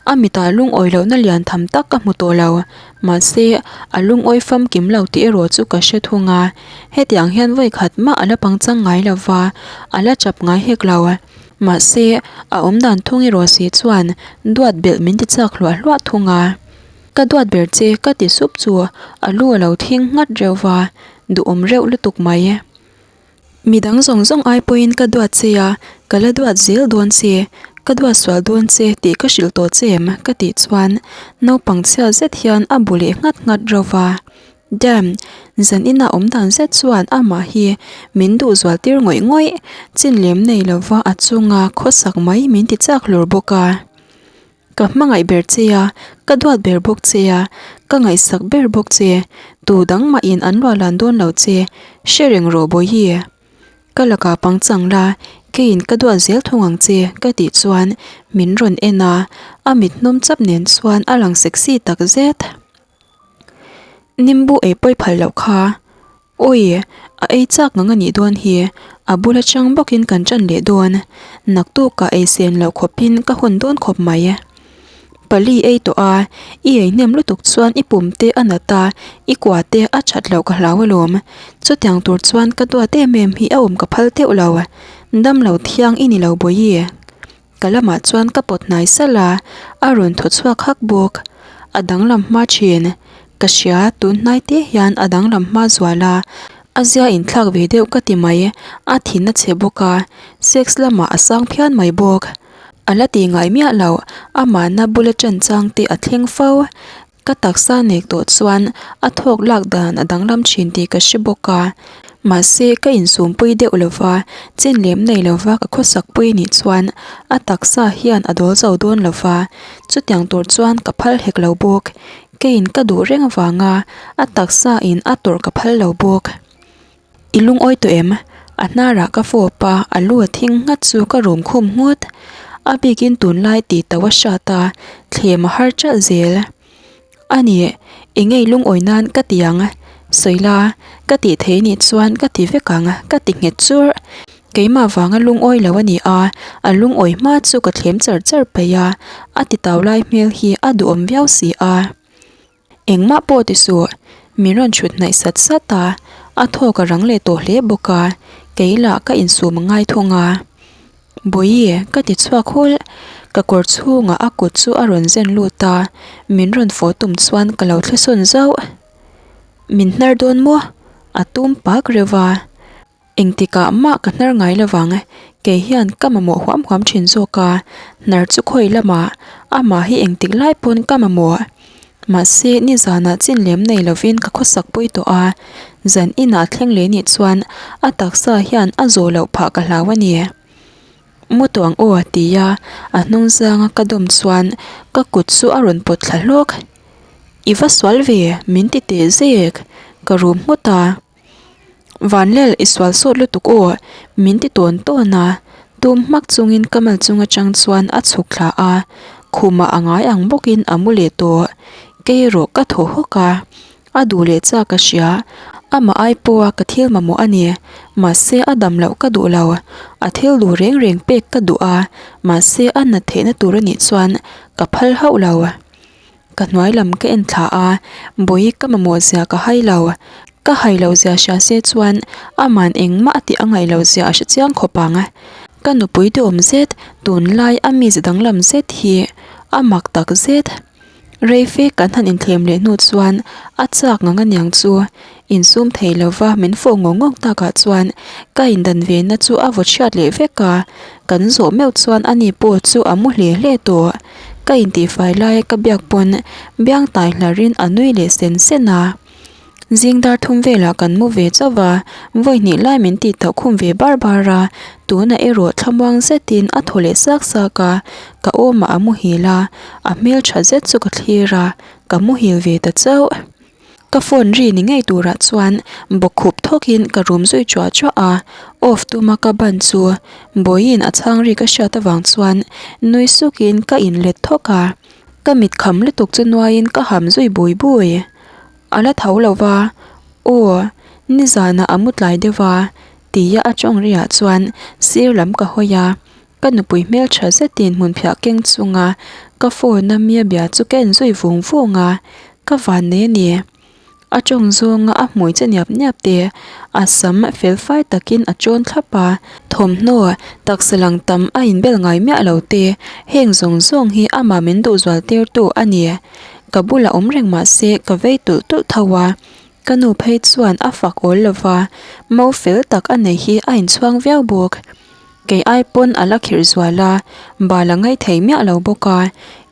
A mitah lungawi lohna lian tham tak ka hmu tawh lo, mahse a lungawi famkim lo tih erawh chu ka hre thung a. Hetiang hian vawi khat mah a la pangchang ngai lo va, a la chap ngai hek lo. Mahse, a awm dan thung erawh si chuan duat belh min ti chak hluah hluah thung a. Ka duat ber che ka ti sup chu a lu a lo thing nghat reuh va, duhawm reuh lutuk mai. Midang zawng zawng ai pawhin ka duat che a, ka la duat zel dawn che. Ka duat sual dawn che tih ka hrilh tawh che em? Ka tih chuan naupang chhia zet hian a bu leh nghat nghat reuh va. Damn! Zan ina awm dan zet chuan amah hi min duh zual tir ngawih ngawih, chin lem nei lova a chunga khawsak mai min ti chak hlur bawk a. Ka hmangaih ber che a, ka duat ber bawk che a, ka ngaihsak ber bawk che, tu dang mahin an luahlan dawn lo che, hre reng rawh Bawihi. Ka lakah pangchang la, keiin ka duat zel thung ang che ka tih chuan min rawn en a, a mit hnawm chap nen chuan a lang sexy tak zet. Nimbu ei pawi phal loh kha. Awi, a ei chak ngang a nih dawn hi, a bula chang bawkin kan ṭan leh dawn. Naktukah ei sen loh khawpin ka hawn dawn khawp mai. Pali ei tawh a, i ei hnem lutuk chuan i pum te a nat a, i kua te a ṭhat loh ka hlau alawm. Chutiang tur chuan ka duat em em hi a awm ka phal teuh lo. Damlo thiang i ni lo Bawihi. Ka lamah chuan ka pawt hnai salh a, a rawn thaw chhuak hak bawk. A danglam hma thin. Ka hria, tun hnai te hian a danglam hma zual a, a zia inthlak ve deuh ka ti mai. A thin a chhe bawk a, sex lamah a sang phian mai bawk. A la ti ngai miah lo, amahna bula ṭan chang te a thleng fo. Ka taksa nek tawh chuan a thawk lak dan a danglam thin tih ka hre bawk a, mahse ka insumpui deuh lova, chin lem nei lova ka khawsak pui nih chuan a taksa hian a dawl zo dawn lova, chutiang tur chuan ka phal hek lo bawk, keiin ka duh reng avanga a taksa in a tawrh ka phal lo bawk. I lungawi tawh em? A hnarah ka fawp a, a lu a thing nghat chu ka rum khum nghut. A bikin tunlai tih tauh a hrat a, thlem a har ṭalh zel. A ni, i ngei lungawi nan ka ti ang. Sawi la, ka tih thei nih chuan ka ti vek ang, ka ti nghet churh. Keimah vanga lungawi lo a ni a, a lungawi hma chu ka thlem char char paih a, a ti tau lai hmel hi a duhawm viau si a. Engmah pawh ti suh, min rawn chhut hnaih sat sat a, a thawk a rang leh tawh hle bawk a, kei lah ka insum a ngai thung a. Bawihi, ka ti chhuak hul, ka kawr chhungah a kut chu a rawn zen lut a, min rawn fawh tum chuan ka lo thlesawn zauh. Min hnar dawn maw? A tum pak reuh a. Engtikah mah ka hnar ngai lovang, kei hian ka mamawh huam huam thin zawk a, hnar chu khawi lamah, amah hi engtik lai pawn ka mamawh. Mahse, nizanah chin lem nei lovin ka khawsak pui tawh a, zan inah thleng leh nih chuan a taksa hian a zawh loh phah ka hlau a ni. Mu tawh ang aw ti a, a hnung zanga ka dawm chuan ka kut chu a rawn pawt thla hlawk. I va sual ve, min ti teh zek, ka rum nghut a. Vanlel i sual sawt lutuk aw, min ti tawn tawn a, tum hmak chungin ka mal chung atang chuan a chhuk thla a, khumah a ngai ang bawkin a mu leh tawh. Kei erawh ka thaw hawk a, a duh leh chak ka hria, amah ai pawha ka thil mamawh a ni, mahse a dam loh ka duh lo, a thil duh reng reng pek ka duh a, mahse a nat theihna tur a nih chuan ka phal hauh lo. Ka hnuai lam ka en thla a, bawi ka mamawh zia ka hai lo. Ka hai loh zia hria se chuan aman engmah a tih a ngaih loh zia a hre chiang khawp ang. Ka nupui duhawm zet tunlai a mize danglam zet hi a mak tak zet. Rei fe kan han inthlem leh hnu chuan a chak ngang aniang chu insum thei lova min fawh ngawk ngawk takah chuan ka indan ve na chu a vaw chhiat leh vek a, kan zawh meuh chuan ani pawh chu a mu hle hle tawh. Ka intihfai laia ka biak pawn biang tai hlarin a nui leh sen sen a. Zing dar thum velah kan mu ve chauh va, vawi hnih lai min tih tauh khum ve bar bar a, tunah erawh thlamuang zetin a thaw leh sak sak a, ka awmah a muhil a, a hmel tha zet chu ka thlir a, ka muhil ve ta chauh. Ka phone ri ni ngei turah chuan bawkkhup thawkin ka rum zui chuah chuah a, off tuma ka ban chu Bawiin a chhang ri ka hriat avang chuan nui sukin ka inlet thawk a, ka mit kham lutuk chu nuaiin ka ham zui bui bui. A la tho lo va, Aw, nizanah a mu tlai deuh a, tia a tawng riah chuan sir lam ka hawi a. Ka nupui hmeltha zetin hmunphiah keng chunga ka phone a mi a bia chu ka en zui vung vung a, ka van nei a ni. A tawng zawnga a hmui che niap niap te, a sam fel fai takin a chawn thlap a, thawmhnaw taksa lang tam a inbel ngai miah lo te, heng zawng zawng hi amah min duhzual tirtu a ni. Ka bulah awm reng mah se ka vei tulh tulh tho a, ka nu phei chuan a fak awl lo va, mo fel tak a nei hi a inchhuang viau bawk. Kei ai pawn a la khirh zual a, bal a ngaih thei miah lo bawk a,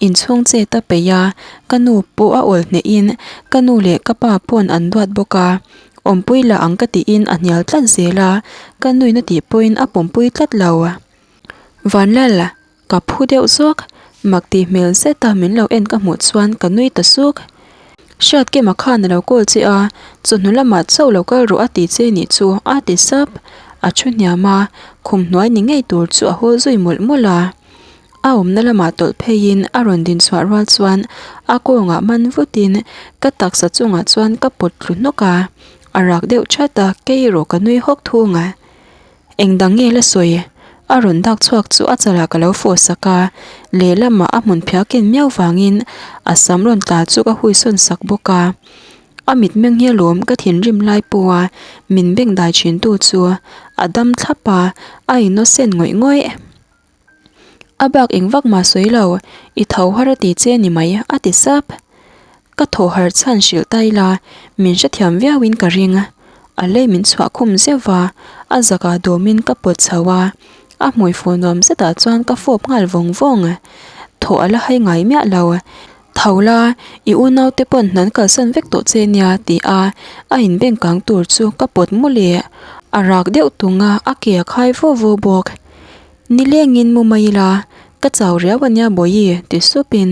inchhung chet a peih a, ka nu pawh a awl hnehin ka nu leh ka pa pawn an duat bawk a, awmpui la ang ka tiin a hnial tlat zel a, ka nuin a tih pawhin a pawmpui tlat lo. Vanlal, Ka phu deuh zawk, mak tih hmel zeta min lo en ka hmuh chuan ka nui ta suk. Hriatkima khan a lo call che a, chawhnu lamah chauh lo kal rawh a ti che nih chu a ti sap. A thu hniam a, khum hnuai ni ngei tur chu a hawl zui mawlh mawlh a. A awmna lamah tawlh pheiin a rawn din chhuah rual chuan a kawngah man vutin ka taksa chungah chuan ka pawt tlu hnawk a, a rak deuh that a, kei erawh ka nui hawk thung a. Eng dang nge la sawi? A rawn dak chhuak chu a chalah ka lo fawh sak a, lehlamah a hmun phiah ken miau vangin a sam rawn tla chu ka huisawn sak bawk a. A mitmeng hi alawm ka thinrim lai pawha min beng dai thintu chu a dam thlap a, a innawsen ngawih ngawih. A bak eng vak mah sawi lo, i tho har a ti che ni mai, a ti sap. Ka thaw har chhan hrilh ta ila, min hrethiam viauin ka ring. A lei min chhuah khum zeuh va, a zakah dawmin ka pawt chho a, a hmui fuh nuam zetah chuan ka fawp nghal vawng vawng. Thaw a la hai ngai miah lo. Tho la, i unaute pawn hnan kalsan vek tawh che nia, ti a, a inbeng kang tur chu ka pawt mu leh. A rak deuh tung a, a ke a khai vaw vaw bawk. Nilengin mu mai ila, ka chau riau a nia Bawihi ti supin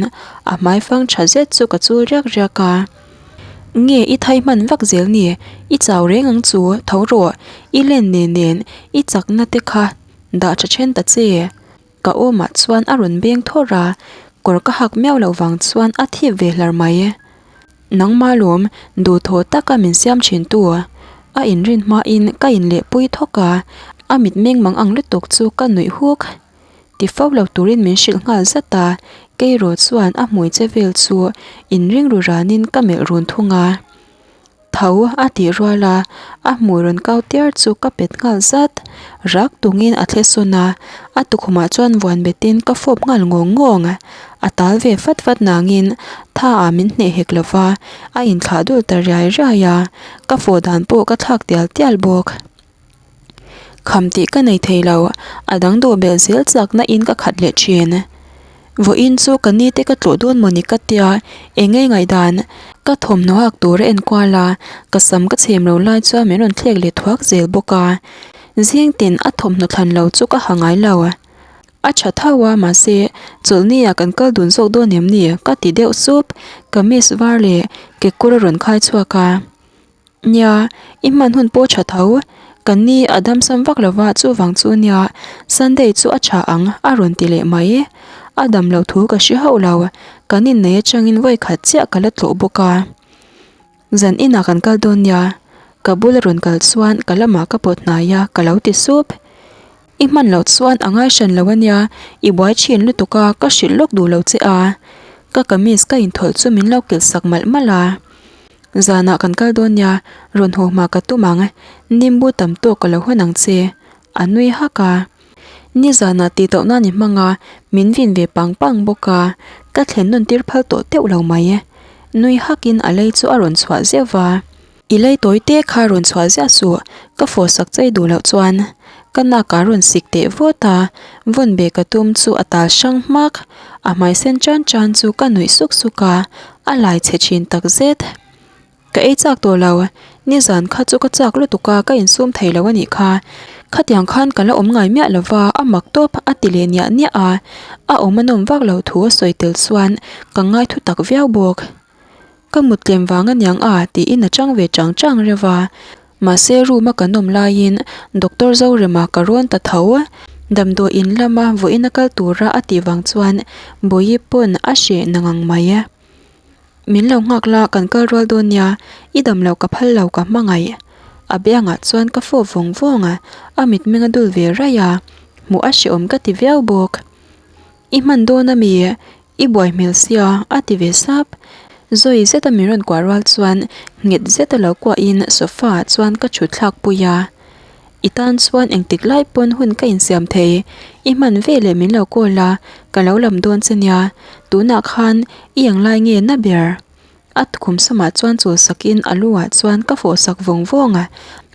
a hmaifang tha zet chu ka chul riak riak a. Nge i thai hman vak zel ni, i chau reng ang chu, tho rawh, i len nen nen i chakna te kha dah tha then ta che. Ka awmah chuan a rawn beng thawr a, kawr ka hak miau loh vang chuan a thip ve hlar mai. Nangma lawm, duhthawh taka min siam thin tu. A inrin hmain ka inlehpui thawk a, a mitmeng mang ang lutuk chu ka nuih huk. Ti fo lo turin min hrilh nghal zat a, Keiraw chuan a hmui che vel chu inring ru ranin ka melh run thung a. Tho a tih rual a, a hmui rawn kau tiar chu ka pet nghal zat. Rak tungin a thle sawn a, a tukhumah chuan vuan betin ka fawp nghal ngawng ngawng. A tal ve fat fat nangin tha ah min hneh hek lo va, a inthlah dul ta riai riai a, ka fawh dan pawh ka thlak tial tial bawk. Kham tih ka nei thei lo, a dang duh belh zel chakna in ka khat leh thin. Vawiin chu ka ni te ka tlawh dawn mawni ka tia, eng nge ngaihdan? Ka thawmhnaw hak tur a enkual a, ka sam ka chhem lo lai chuan min rawn thlek leh thuak zel bawk a. Zing tin a thawmhnaw thlan lo chu ka ha ngai lo. A tha tho a, mahse chawlhni ah kan kal dun zawk dawn em ni? Ka ti deuh sup, kamis var leh kekawr a rawn khai chhuak a. Nia, i hman hun pawh tha tho. Kan ni a damsam vak lova chuvang chu nia, Sunday chu a tha ang a rawn ti leh mai. A dam loh thu ka hre hauh lo, kan innei atangin vawi khat chiah ka la tlawh bawk a. Zan inah kan kal dawn nia, ka bula rawn kal chuan ka lamah ka pawt hnai a, ka lo ti sup. I hman loh chuan a ngai hran lo ania, i buai thin lutuk a, ka hrilh lawk duh lo che a. Ka kamis ka inthawlh chu min lo kilh sak malh malh a. Zanah kan kal dawn nia, rawn haw hma ka tum ang, nimbu tam tawk ka lo hawn ang che, a nui hak a. Nizanah tih tauh nan i hmang a, min vin ve pang pang bawk a, ka thlen nawn tir phal tawh teuh lo mai. Nui hakin a lei chu a rawn chhuah zeuh va. I lei tawi te kha rawn chhuah ziah suh, ka fawh sak chei duh loh chuan. Ka nak ah rawn sik teh vawt a, vawn be ka tum chu a tal hrang hmak. A hmai sen tan tan chu ka nuih suk suk a, a lai chhe thin tak zet. Ka ei chak tawh lo, nizan kha chu ka chak lutuk a, ka insum thei lo a nih kha. Khatiang khan ka la awm ngai miah lo va, a mak tawp a ti leh niah niah a, a awm a nawm vak lo thu a sawi tel chuan ka ngai thu tak viau bawk. Ka mut tlem vang aniang a tiin a chang ve chang chang reuh a. Mahse room a kan awm laiin Doctor Zorema ka rawn ta tho. Damdawi in lama vawiin a kal tura a tih vang chuan Bawihi pawn a hreh na ngang mai. Min lo nghak la kan kal rual dawn nia, i dam loh ka phal lo ka hmangaih. A biangah chuan ka fawp vawng vawng a, a mitmeng a dul ve raih a, hmuh a hrehawm ka ti viau bawk. I hman dawn a mi? I buai hmel sia, a ti ve sap. Zawi zeta min rawn kuah rual chuan nghet zeta lo kuahin sofa ah chuan ka thut thlak pui a. I tan chuan engtik lai pawn hun ka insiam thei. I hman veleh min lo call a, ka lo lam dawn che nia. Tunah khan i englai nge na ber? A tukhum samah chuan chul sakin a lu ah chuan ka fawh sak vawng vawng a.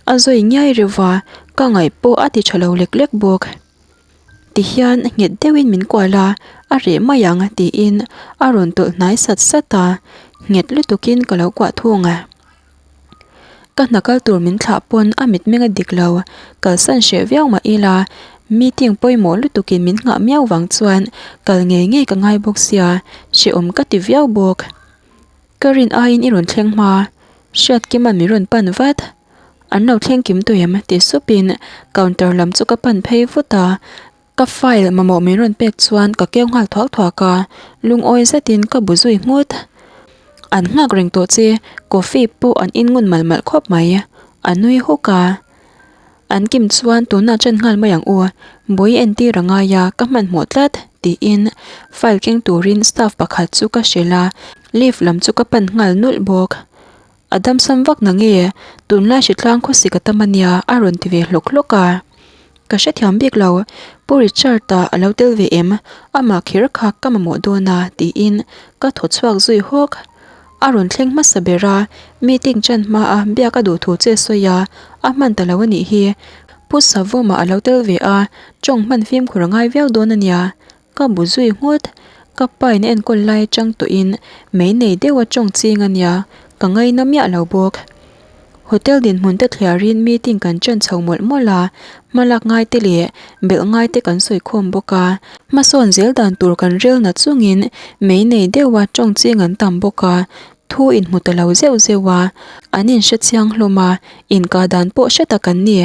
A zawi ngiai reuh va, ka ngaih pawh a ti tha lo lek lek bawk. Tihian nghet deuhin min kual a, a reh mai ang tiin a rawn tawlh hnai sat sat a, nghet lutukin ka lo kuah thung a. Ka hna kal tur min thlah pawn a mitmeng a dik lo, kalsan hreh viau mah ila meeting pawimawh lutukin min nghah miau vang chuan kal ngei ngei ka ngai bawk sia, hrehawm ka ti viau bawk. Ka rin aiin i rawn thleng hma, Hriatkima'n min rawn pan vat. An lo thleng kim tawh em? ti supin counter lam chu ka pan phei vut a, ka file mamawh min rawn pek chuan ka keu nghal thuak thuak a, lungawi zetin ka bu zui nghut. An nghak reng tawh che, coffee pawh an in ngun malh malh khawp mai, a nui huk a. An kim chuan tunah ṭan nghal mai ang u, bawi entir a ngai a, ka hmanhmawh tlat, tiin file keng turin staff pakhat chu ka hrilh a, lift lam chu ka pan nghal nulh bawk. A damsam vak na nge, tunlai hritlang khawsik a tam a nia, a rawn ti ve hlawk hlawk a. Ka hrethiam bik lo, Pu Richard-a a lo tel ve em? Amah kher kha ka mamawh dawn a, tiin ka thaw chhuak zui hawk. A rawn thleng hmasa ber a, meeting ṭan hmaa biak a duh thu che sawi a, a hman ta lo a nih hi. Pu Savawma a lo tel ve a, ṭawng hman fimkhur a ngai viau dawn a nia. Ka bu zui nghut, ka pain a enkawl lai aṭang tawhin mei nei deuh a ṭawng ching a nia, ka ngaina miah lo bawk. Hotel dinhmun te thliarin meeting kan ṭan chho mawlh mawlh a, hmalak ngai te leh belh ngai te kan sawi khawm bawk a. Hmasawn zel dan tur kan rel na chungin mei nei deuh a ṭawng ching an tam bawk a, thu inhmu ta lo zeuh zeuh a, an inhre chiang hlawm a, inkah dan pawh hre tak an ni.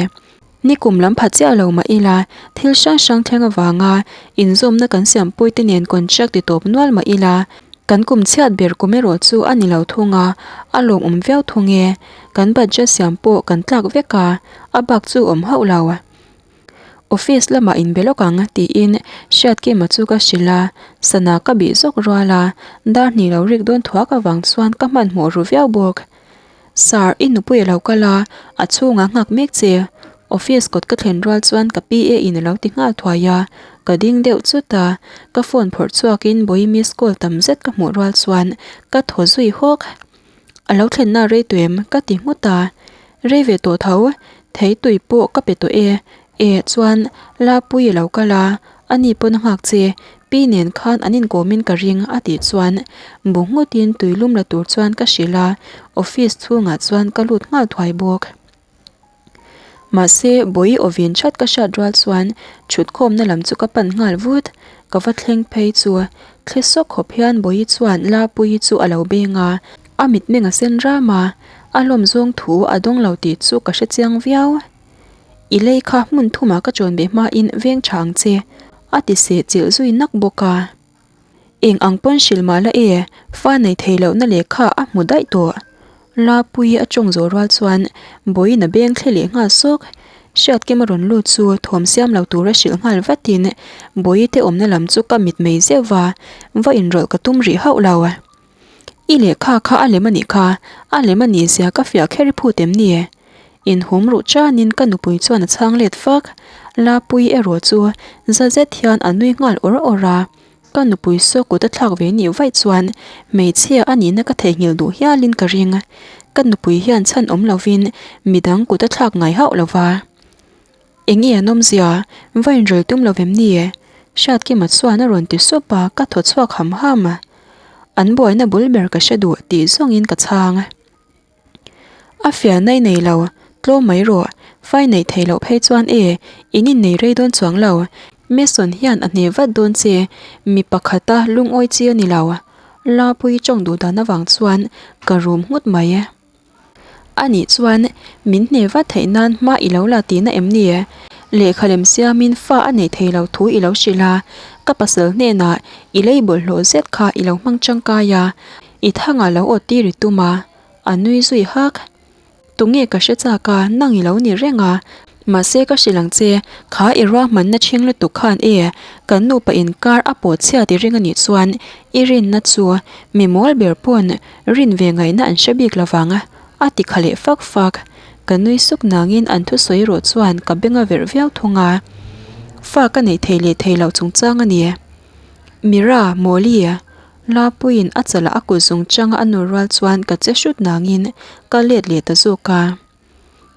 Nikum lam pha chiah lo mah ila, thil hrang hrang thleng avanga inzawmna kan siampuite nen contract ti tawp nual mah ila, kan kum chhiat ber kum erawh chu a ni lo thung a, a lawmawm viau thung e. Kan budget siam pawh kan tlak vek a, a bak chu awm hauh lo. Office lamah inbe lawk ang tiin Hriatkima chu ka hrilh a, sana ka bih zawk rual a, dar hnih lo rik dawn thuak avang chuan ka hmanhmawh ru viau bawk. Sir, i nupui a lo kal a, a chhungah nghak mek che. Office kawt ka thlen rual chuan ka PA in a lo ti nghal thuai a, ka ding deuh chut a, ka phone phawrh chhuakin Bawi miss call tam zet ka hmuh rual chuan ka thaw zui hawk. A lo thlenna rei tawh em? ka ti nghut a, rei ve tawh tho, thei tui pawh ka pe tawh e, E chuan Lapuii a lo kal a, ani pawn a nghak che, pi nen khan an inkawmin ka ring a tih chuan bu nghutin tui lum la tur chuan ka hrilh a, office chhungah chuan ka lut nghal thuai bawk. Mahse Bawi awvin that ka hriat rual chuan thutkhawmna lam chu ka pan nghal vut, ka va thleng phei chu thli sawk khawp hian Bawi chuan Lapuii chu a lo beng a, a mitmeng a sen ram a, a lawm zawng thu a dawng lo tih chu ka hrechiang viau. I lei kha hmun thumah ka chawn ve hmain veng tha ang che, a ti seh chilh zui nak bawk a. Eng ang pawn hrilh mah la e, fa nei thei lohna lehkha a hmu daih tawh. Lapuii a tawng zawh rual chuan Bawiin a beng thle leh nghal sawk. Hriatkim a rawn lut chu thawm siam lo tura hrilh nghal vatin Bawihi te awmna lam chu ka mit mei zeuh va, va inrawlh ka tum rih hauh lo. I lehkha kha a lem a nih kha, a lem a nih zia ka fiah kher i phut em ni? Inhum ruh chanin ka nupui chuan a chhang let fak. Lapuii erawh chu za zet hian a nui nghal awr awr a, ka nupui saw kut a thlak ve nih vaih chuan hmeichhia a nihna ka theihnghilh duh hialin ka ring. Ka nupui hian chhan awm lovin midang kut a thlak ngai hauh lova. Eng nge an awmzia? Va inrel tum lo vem ni? Hriatkima chuan a rawn ti sup a, ka thaw chhuak ham ham. An buaina bul ber ka hre duh tih zawngin ka chhang. A fiahna i nei lo, tlawm mai rawh. Fai neih theih loh phei chuan e, in innei rei dawn chuang lo. Mason hian a hne vat dawn che, mi pakhata lungawi chi a ni lo. Lapuii tawng duh dan avang chuan ka rum nghut mai. A nih chuan min hne vat theih nan hma i lo la tihna em ni? Lehkha lem siamin fa a neih thei lo thu i lo hrilh a, ka pasal hnenah i lei bawlhhlawh zet kha i lo hmang tangkai a, i thangah lo awt tir i tum a, a nui zui hak. Tunge ka hre chak a, nang i lo ni reng a, Mahse ka hrilh ang che, kha i ruahmanna ṭhing lutuk khan e, kan nupa inkar a pawh chhiat i ring a nih chuan i rinna chu mi mawl ber pawn rin ve ngaihna an hre bik lovang a ti kha leh fak fak. Ka nui suk nangin an thusawi erawh chuan ka beng a verh viau thung a. Fa ka neih thei leh thei loh chungchang a ni. Mira, Mawli, Lapuiin a chalah a kut zung changa a nur rual chuan ka che hrut nangin ka let leh ta zawk a.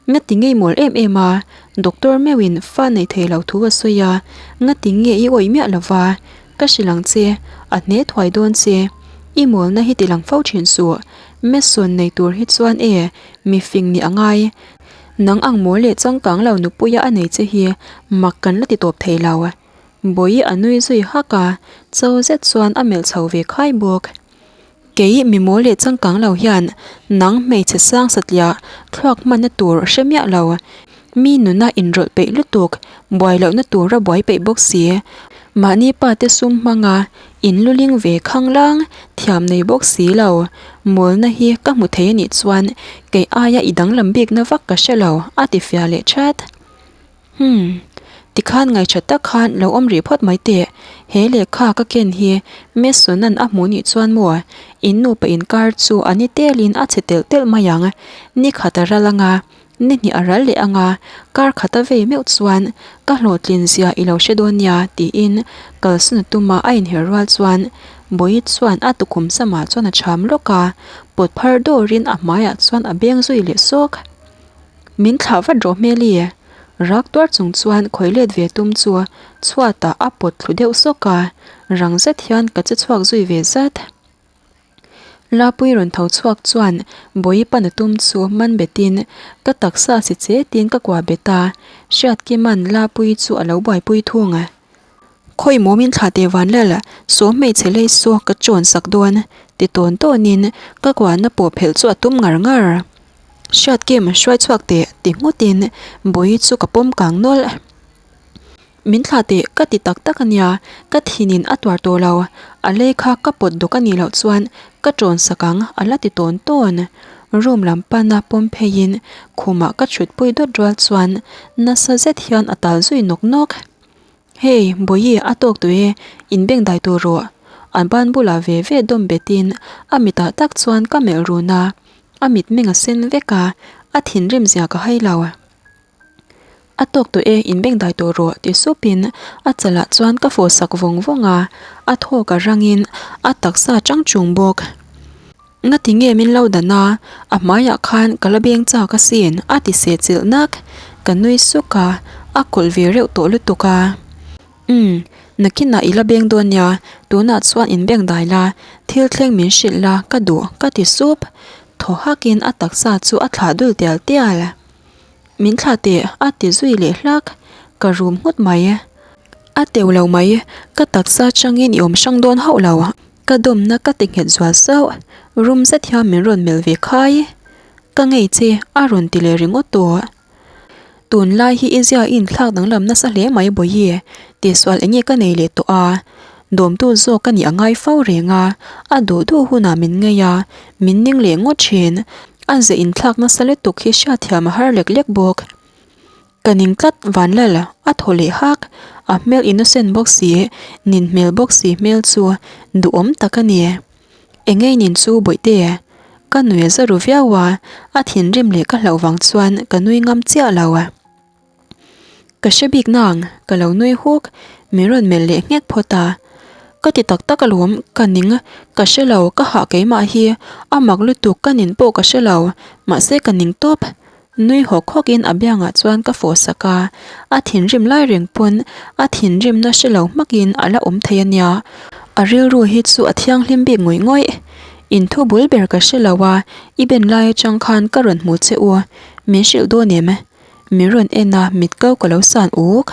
Ngati ngei mawl em em a, doctor meuhin fa nei thei lo thu a sawi a, ngati nge i awih miah lo va, ka hrilh ang che, a hne thuai dawn che, i mawlna hi ti lang fo thin suh, Mason nei tur hi chuan e, mi fing nih a ngai, nang ang mawl leh changkang lo nupuia a nei che hi mak kan la ti tawp thei lo. Bawi a nui zui hak a, cho zet chuan a melh chho ve khai bawk. Kei mi mawl leh changkang lo hian nang hmeichhe sang satliah thluak hmanna tur hre miah lo. Mi nuna inrawlh peih lutuk, buai lohna tura buai peih bawk si. Mahni pa te sum hmanga in luling ve khanglang thiam nei bawk si lo. Mawlna hi ka hmu thei anih chuan kei aia i danglam bikna vak ka hre lo, a ti fiah leh that. Umm, tikhan ngaihṭha tak khan lo awm rih phawt mai teh. He lehkha ka ken hi Mason-a'n a hmuh nih chuan maw, in nupa inkar chu a ni telin a chhe telh telh mai ang. Ni khat a ral anga, ni hnih a ral leh anga, kar khat a vei meuh chuan ka hlawhtlin zia i lo hre dawn nia tiin kalsan a tuma a inher rual chuan Bawihi chuan a tukhum samah chuan a cham lawk a, pawt phar dawrin a hmaiah chuan a beng zui leh sawk. Min thlah vat rawh hmel i? Rak tuar chung chuan khawi let ve tum chu chhuatah a pawt thlu deuh sawk a, rang zet hian ka che chhuak zui ve zat. Lapui rawn tho chhuak chuan Bawi pan a tum chu man betin ka taksa si chetin ka kuah bet a, Hriatkima'n Lapui chu a lo buaipui thung. Khawi mawmin thla teh van lal, saw hmeichhe lei saw ka chawn sak dawn, ti tawn tawnin ka kuahna pawh phelh chu a tum ngar ngar. Hriat kim hruai chhuak teh ti nghutin Bawi chu ka pawm kang nawlh. Min thla teh ka ti tak tak a nia, ka thinin a tuar tawh lo, a lei kha ka pawt dawk a nih loh chuan ka chawn sak ang a la ti tawn tawn. Room lam pana pawm pheiin khumah ka chhutpui dawt rual chuan nasa zet hian a tal zui nawk nawk. Hey, Bawihi a tawk tawh e, in beng dai tur rawh. An ban bulah ve ve dawm betin a mitah tak chuan ka melh run a, a mitmeng a sen vek a, a thinrim zia ka hai lo. A tawk tawh e, in beng dai tur rawh ti supin a chalah chuan ka fawh sak vawng vawng a, a thawk a rangin a taksa chang chung bawk. Ngati nge min lo dan a, a hmaiah khan ka la beng chak asin a ti seh chilh nak. Ka nui suk a, a kawlh ve reuh tawh lutuk a. Umm, nakinah i la beng dawn nia, tunah chuan in beng dai la, thil thleng min hrilh la ka duh ka ti sup. Thaw hakin a taksa chu a thlah dul tial tial. Min thlah teh a ti zui leh hlak, ka rum nghut mai. A teu lo mai, ka taksa changin i awm hrang dawn hauh lo. Ka dawmna ka ti nghet zual sauh, rum zet hian min rawn melh ve khai. Ka ngei che, a rawn ti leh ringawt tawh. Tunlai hi i zia i inthlak danglam nasa hle mai Bawihi, tihsual eng nge ka nei leh tawh a? Dawmtu zawk ka nih a ngai fo reng a, a duh duh hunah min ngei a, min ning leh ngawt thin. A zia inthlak nasa lutuk hi hriatthiam a har lek lek bawk. Ka ning tlat Vanlal a thaw leh hak, a hmel innocent bawk si, nin hmel bawk si hmel chu duhawm tak a ni. Engei nin chu Bawihte, ka nui a za ru viau a, a thinrim leh ka hlauh vang chuan ka nui ngam chiah lo. Ka hre bik nang, ka lo nui huk, min rawn melh leh nghek phawt a. Ka ti tak tak alawm, ka ning, ka hre lo, ka hah keimah hi, a mak lutuk ka nin pawh ka hre lo, mahse ka ning tawp. Nui hawk hawk in a biangah chuan ka fawh sak a, a thinrim lai reng pawn a thinrimna hre lo hmak in a la awm thei a nia. A rilru hi chu a thianghlim bik ngawih ngawih. In thu bul ber ka hre lo a, i ben lai atang khan ka rawn hmu che u, min hrilh dawn em? Min rawn en a, mit ko ka lo san uk.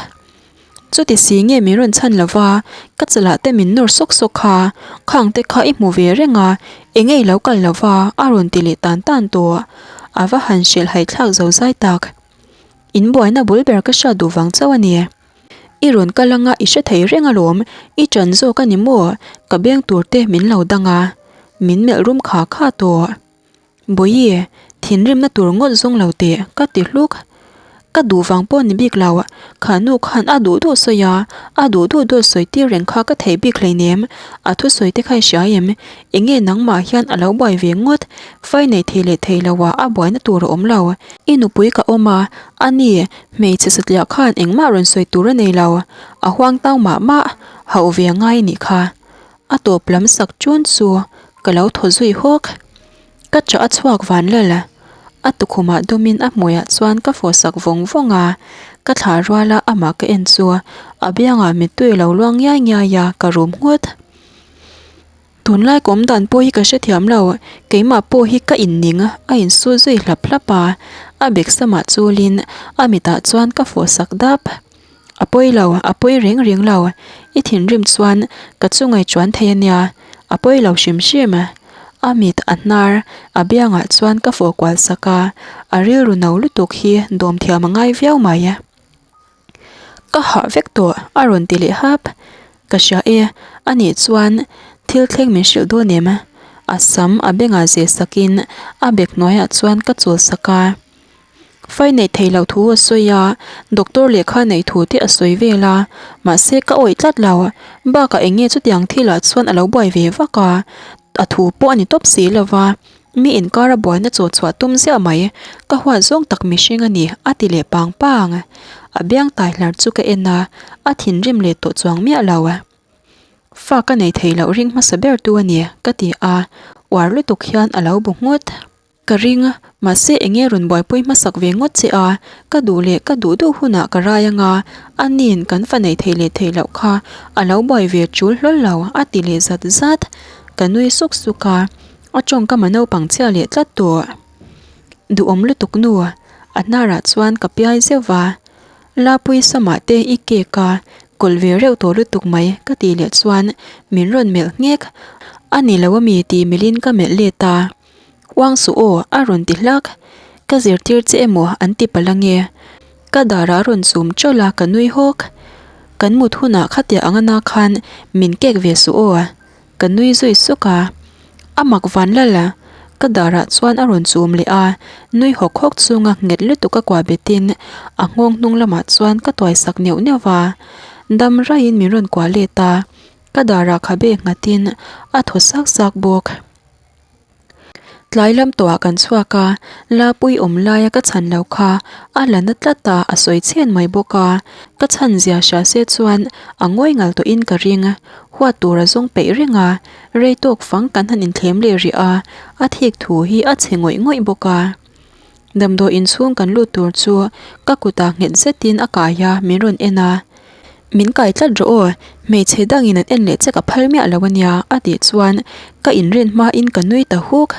Chuti si nge min rawn chhan lo va, ka chalah te min nawr sawk sawk kha, khang te kha i hmu ve reng a, eng nge i lo kal lo va, a rawn ti leh tan tan tawh. A va han hrilh haithlak zo zai tak. In buaina bul ber ka hriat duh vang chauh a ni. I rawn kal anga i hre thei reng alawm, i ṭan zawk a ni maw, ka beng tur te min lo dang a, min melh rum kha kha tawh. Bawihi, thinrimna tur ngawt zawng lo teh, ka ti hluk. Ka duh vang pawh ni bik lo, kha nu khan a duh duh sawi a, a duh duh dawt sawi tir reng kha ka thei bik hleinem, a thusawi te kha i hria em? Enge nangmah hian a lo buai ve ngawt, fai nei thei leh thei lo ah a buaina tur a awm lo. I nupui ka awm a, a ni, hmeichhe satliah khan engmah rawn sawi tur a nei lo, a huang tau mah mah, hauh ve a ngai a nih kha. A tawp lam sak chun chu ka lo thaw zui hawk. Ka chah a chhuak van lal. A tukhumah dawmin a hmuiah chuan ka fawhsak vawng vawng a, ka thlah ruala amah ka en chu a biangah mittui a lo luang ngiai ngiai a, ka rum nghut. Tunlai ka awm dan pawh hi ka hrethiam lo, keimah pawh hi ka inning a, a insut zui hlap hlap a, a bek samah chulin a mitah chuan ka fawhsak dap. A pawi lo, a pawi reng reng lo, i thinrim chuan ka chungai chuan thei a nia, a pawi lo hrim hrim. A mit a hnar, a biangah chuan ka fawh kual sak a, a rilru no lutuk hi dawm thiam a ngai viau mai. Ka hah vek tawh, a rawn ti leh hap. Ka hria e, a nih chuan thil thleng min hrilh dawn em? A sam a bengah zeh sakin a bek hnuaiah chuan ka chawl sak a. Fai neih theih loh thu a sawi a, doctor lehkha neih thu te a sawi vel a, mahse ka awih tlat lo. Bakah eng nge chutiang thilah chuan a lo buai ve vak a, a thu pawh a ni tawp si lo va, mi inkar a buaina chaw chhuah tum ziah mai, ka huat zawng tak mihring a ni, a ti leh pang pang. A biang tai hlar chu ka en a, a thinrim leh tawh chuang miah lo. Fa ka nei thei loh ring hmasa ber tu a ni, ka ti a, uar lutuk hian a lo bu nghut. Ka ring, mahse enge rawn buaipui hmasak ve ngawt che a, ka duh leh ka duh duh hunah ka rai anga, a nin kan fa nei thei leh thei loh kha a lo buai ve tul hlawl lo a ti leh zat zat. Ka nui suk suk a, a tawngkam a naupang chhia leh tlat tawh. Duhawm lutuk nu, a hnarah chuan ka piai zeuh va, Lapui samah te i cake a kawlh ve reuh tawh lutuk mai ka tih leh chuan min rawn melh nghek, a ni lo ami tih melhin ka melh let a. Uang suh aw, a rawn ti hlak. Ka zirtir che emaw an ti palh ange. Ka darah a rawn chum tawlh a, ka nui hawk. Kan mut hunah khatia ang ana khan min kek ve suh aw. Ka nui zui suk a. A mak van lal a, ka darah chuan a rawn chum leh a, nui hawk hawk chunga nghet lutuk a kuah betin a nghawng hnung lamah chuan ka tuai sak neuh neuh va. Dam raiin min rawn kuah let a, ka darah khabe nghatin a thaw sak sak bawk. Tlai lam tawhah kan chhuak a, Lapui awm laia ka chhan lo kha a la na tlat a, a sawi chhen mai bawk a. Ka chhan zia hria se chuan a ngawi ngal tawhin ka ring. Huat tur a zawng peih reng a, rei tawk fang kan han inthlem leh rih a, a thik thu hi a chhe ngawih ngawih bawk a. Damdawi inchhung kan lut tur chu ka kutah nghet zetin a kai a, min rawn en a. Min kai tlat rawh aw, hmeichhe dangin an en leh che ka phal miah lo ania a tih chuan ka inrin hmain ka nui ta huk.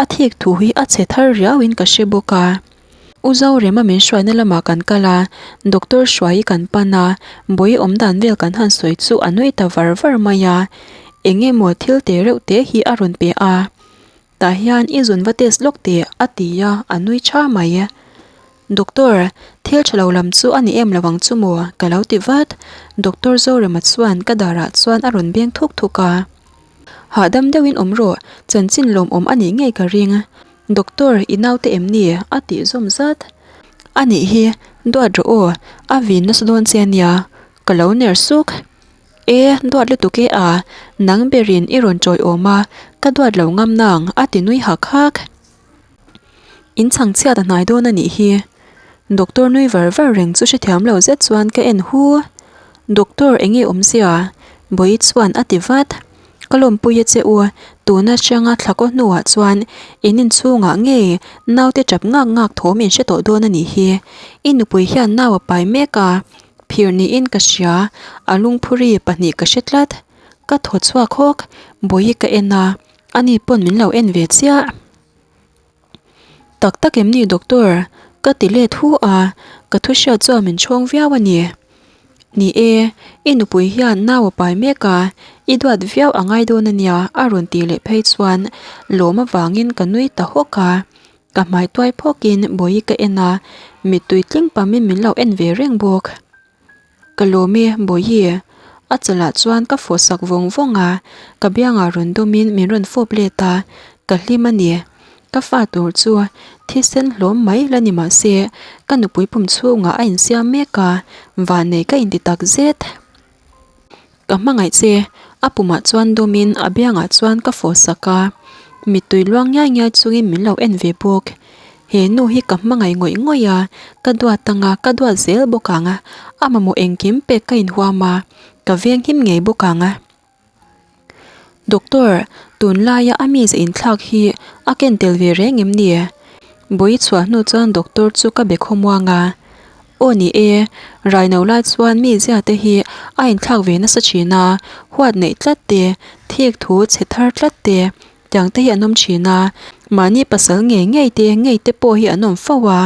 A thik thu hi a chhe thar riauin ka hre bawk a. U Zorema min hruaina lamah kan kal a, Doctor Hruaii kan pan a, bawi awm dan vel kan han sawi chu a nui ta var var mai a. Eng emaw thil te reuh te hi a rawn pe a. Tah hian i zun va test lawk teh a ti a, a nui tha mai. Doctor, thil tha lo lam chu a ni em lo ang chu maw? ka lo ti vat. Doctor Zorema chuan ka darah chuan a rawn beng thuk thuk a. Hahdam deuhin awm rawh, chanchin lawmawm a nih ngei ka ring. Doctor, i naute em ni? a tih zawm zat. A nih hi, duat rawh aw, a vin nasa dawn che a nia, ka lo ner suk. E, duat lutuk e a, nang berin i rawn tawiawm a, ka duat lo ngam nang, a ti nui hak hak. In chhang chhiat a hnai dawn a nih hi. Doctor nui var var reng chu hrethiam lo zet chuan ka en hu. Doctor eng nge awmzia? Bawihi chuan a ti vat. Ka lawmpui a che u, tuna hrianga thla kaw hnuah chuan in inchhungah ngei naute tap ngak ngak thawm in hre tawh dawn a nih hi. I nupui hian nau a pai mek a. Phir niin ka hria, a lungphuri pahnih ka hre tlat. Ka thaw chhuak hawk, Bawihi ka en a, ani pawn min lo en ve chiah. Tak tak em ni doctor? Ka ti let hu a, ka thu hriat chuan min chhawng viau a ni. Ni e, i nupui hian nau a pai mek a, i duat viau a ngai dawn a nia a rawn tih leh phei chuan lawm avangin ka nui ta hawk a. Ka hmai tuai phawkin Bawihi ka en a, mittui tling pamin min lo en ve reng bawk. Ka lawm e Bawihi, a chalah chuan ka fawh sak vawng vawng a, ka biangah rawn dawmin min rawn fawp let a, ka hlim a ni. Ka fa tur chu thisen hlawm mai la ni mah se, ka nupui pum chhungah a insiam mek a, vannei ka inti tak zet. Ka hmangaih che, a pumah chuan dawmin a biangah chuan ka fawh sak a, mittui luang ngiai ngiai chungin min lo en ve bawk. He nu hi ka hmangaih ngawih ngawih a, ka duat anga ka duat zel bawk ang a, a mamawh engkim pek ka inhuam a, ka veng him ngei bawk ang a. Doctor, tunlaia a mize inthlak hi a ken tel ve reng em ni? Bawi chhuah hnu chuan doctor chu ka be khawmuang a, Aw ni e, raino lai chuan mi zia te hi a inthlak ve nasa thin a, huat neih tlat te, thik thu chhe thar tlat te, tiang te hi an awm thin a, mahni pasal ngei ngei te ngei te pawh hi an awm fo a,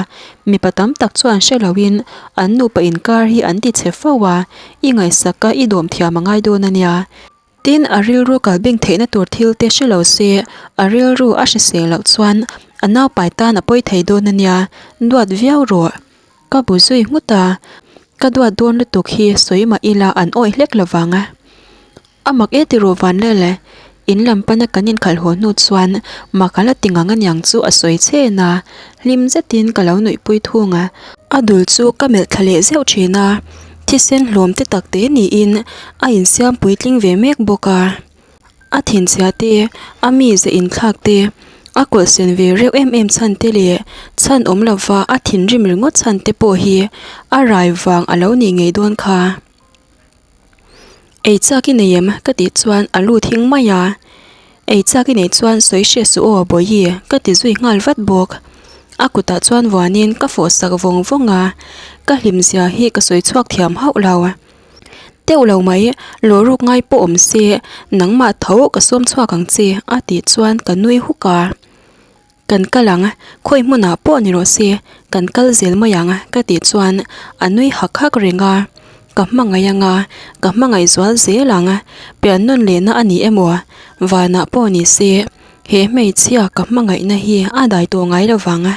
mipa tam tak chuan hre loin an nupa inkar hi an ti chhe fo a, i ngaihsak a i dawm thiam a ngai dawn a nia. Tin, a rilru kal bing theihna tur thil te hre lo se, a rilru a hrisel loh chuan a naupai tan a pawi thei dawn a nia, duat viau rawh. Ka bu zui nghut a, ka duat dawn lutuk hi sawi mah ila an awih hlek lo vang. A mak e ti rawh Vanlel, in lam pana kan inkhalh haw hnu chuan mak a la ti ngang aniang chu a sawi chhen a, hlim zetin ka lo nuihpui thung a. A dul chu ka melh thla leh zeuh thin a, thisen hlawm te tak te niin a insiam puitling ve mek bawk a. A thinchhia te, a mize inthlak te, a kawlh sen ve reuh em em chhan te leh chhan awm lova a thinrim ringawt chhan te pawh hi a rai vang a lo nih ngei dawn kha. Ei chak i nei em? Ka tih chuan a lut hing mai a. Ei chak i neih chuan sawi hriat suh aw Bawihi ka ti zui nghal vat bawk. A kutah chuan vuanin ka fawh sak vawng vawng a, ka hlim zia hi ka sawi chhuak thiam hauh lo. Teuh lo mai, lawruk ngai pawh awm se nangmah tho ka sawm chhuak ang che a tih chuan ka nui huk a. Kan kal ang, khawi hmunah pawh ni rawh se, kan kal zel mai ang ka tih chuan a nui hak hak reng a, ka hmangaih ang a, ka hmangaih zual zel ang, pian nawn lehna a ni emaw, vanah pawh ni se, he hmeichhia ka hmangaihna hi a dai tawh ngai lo vang.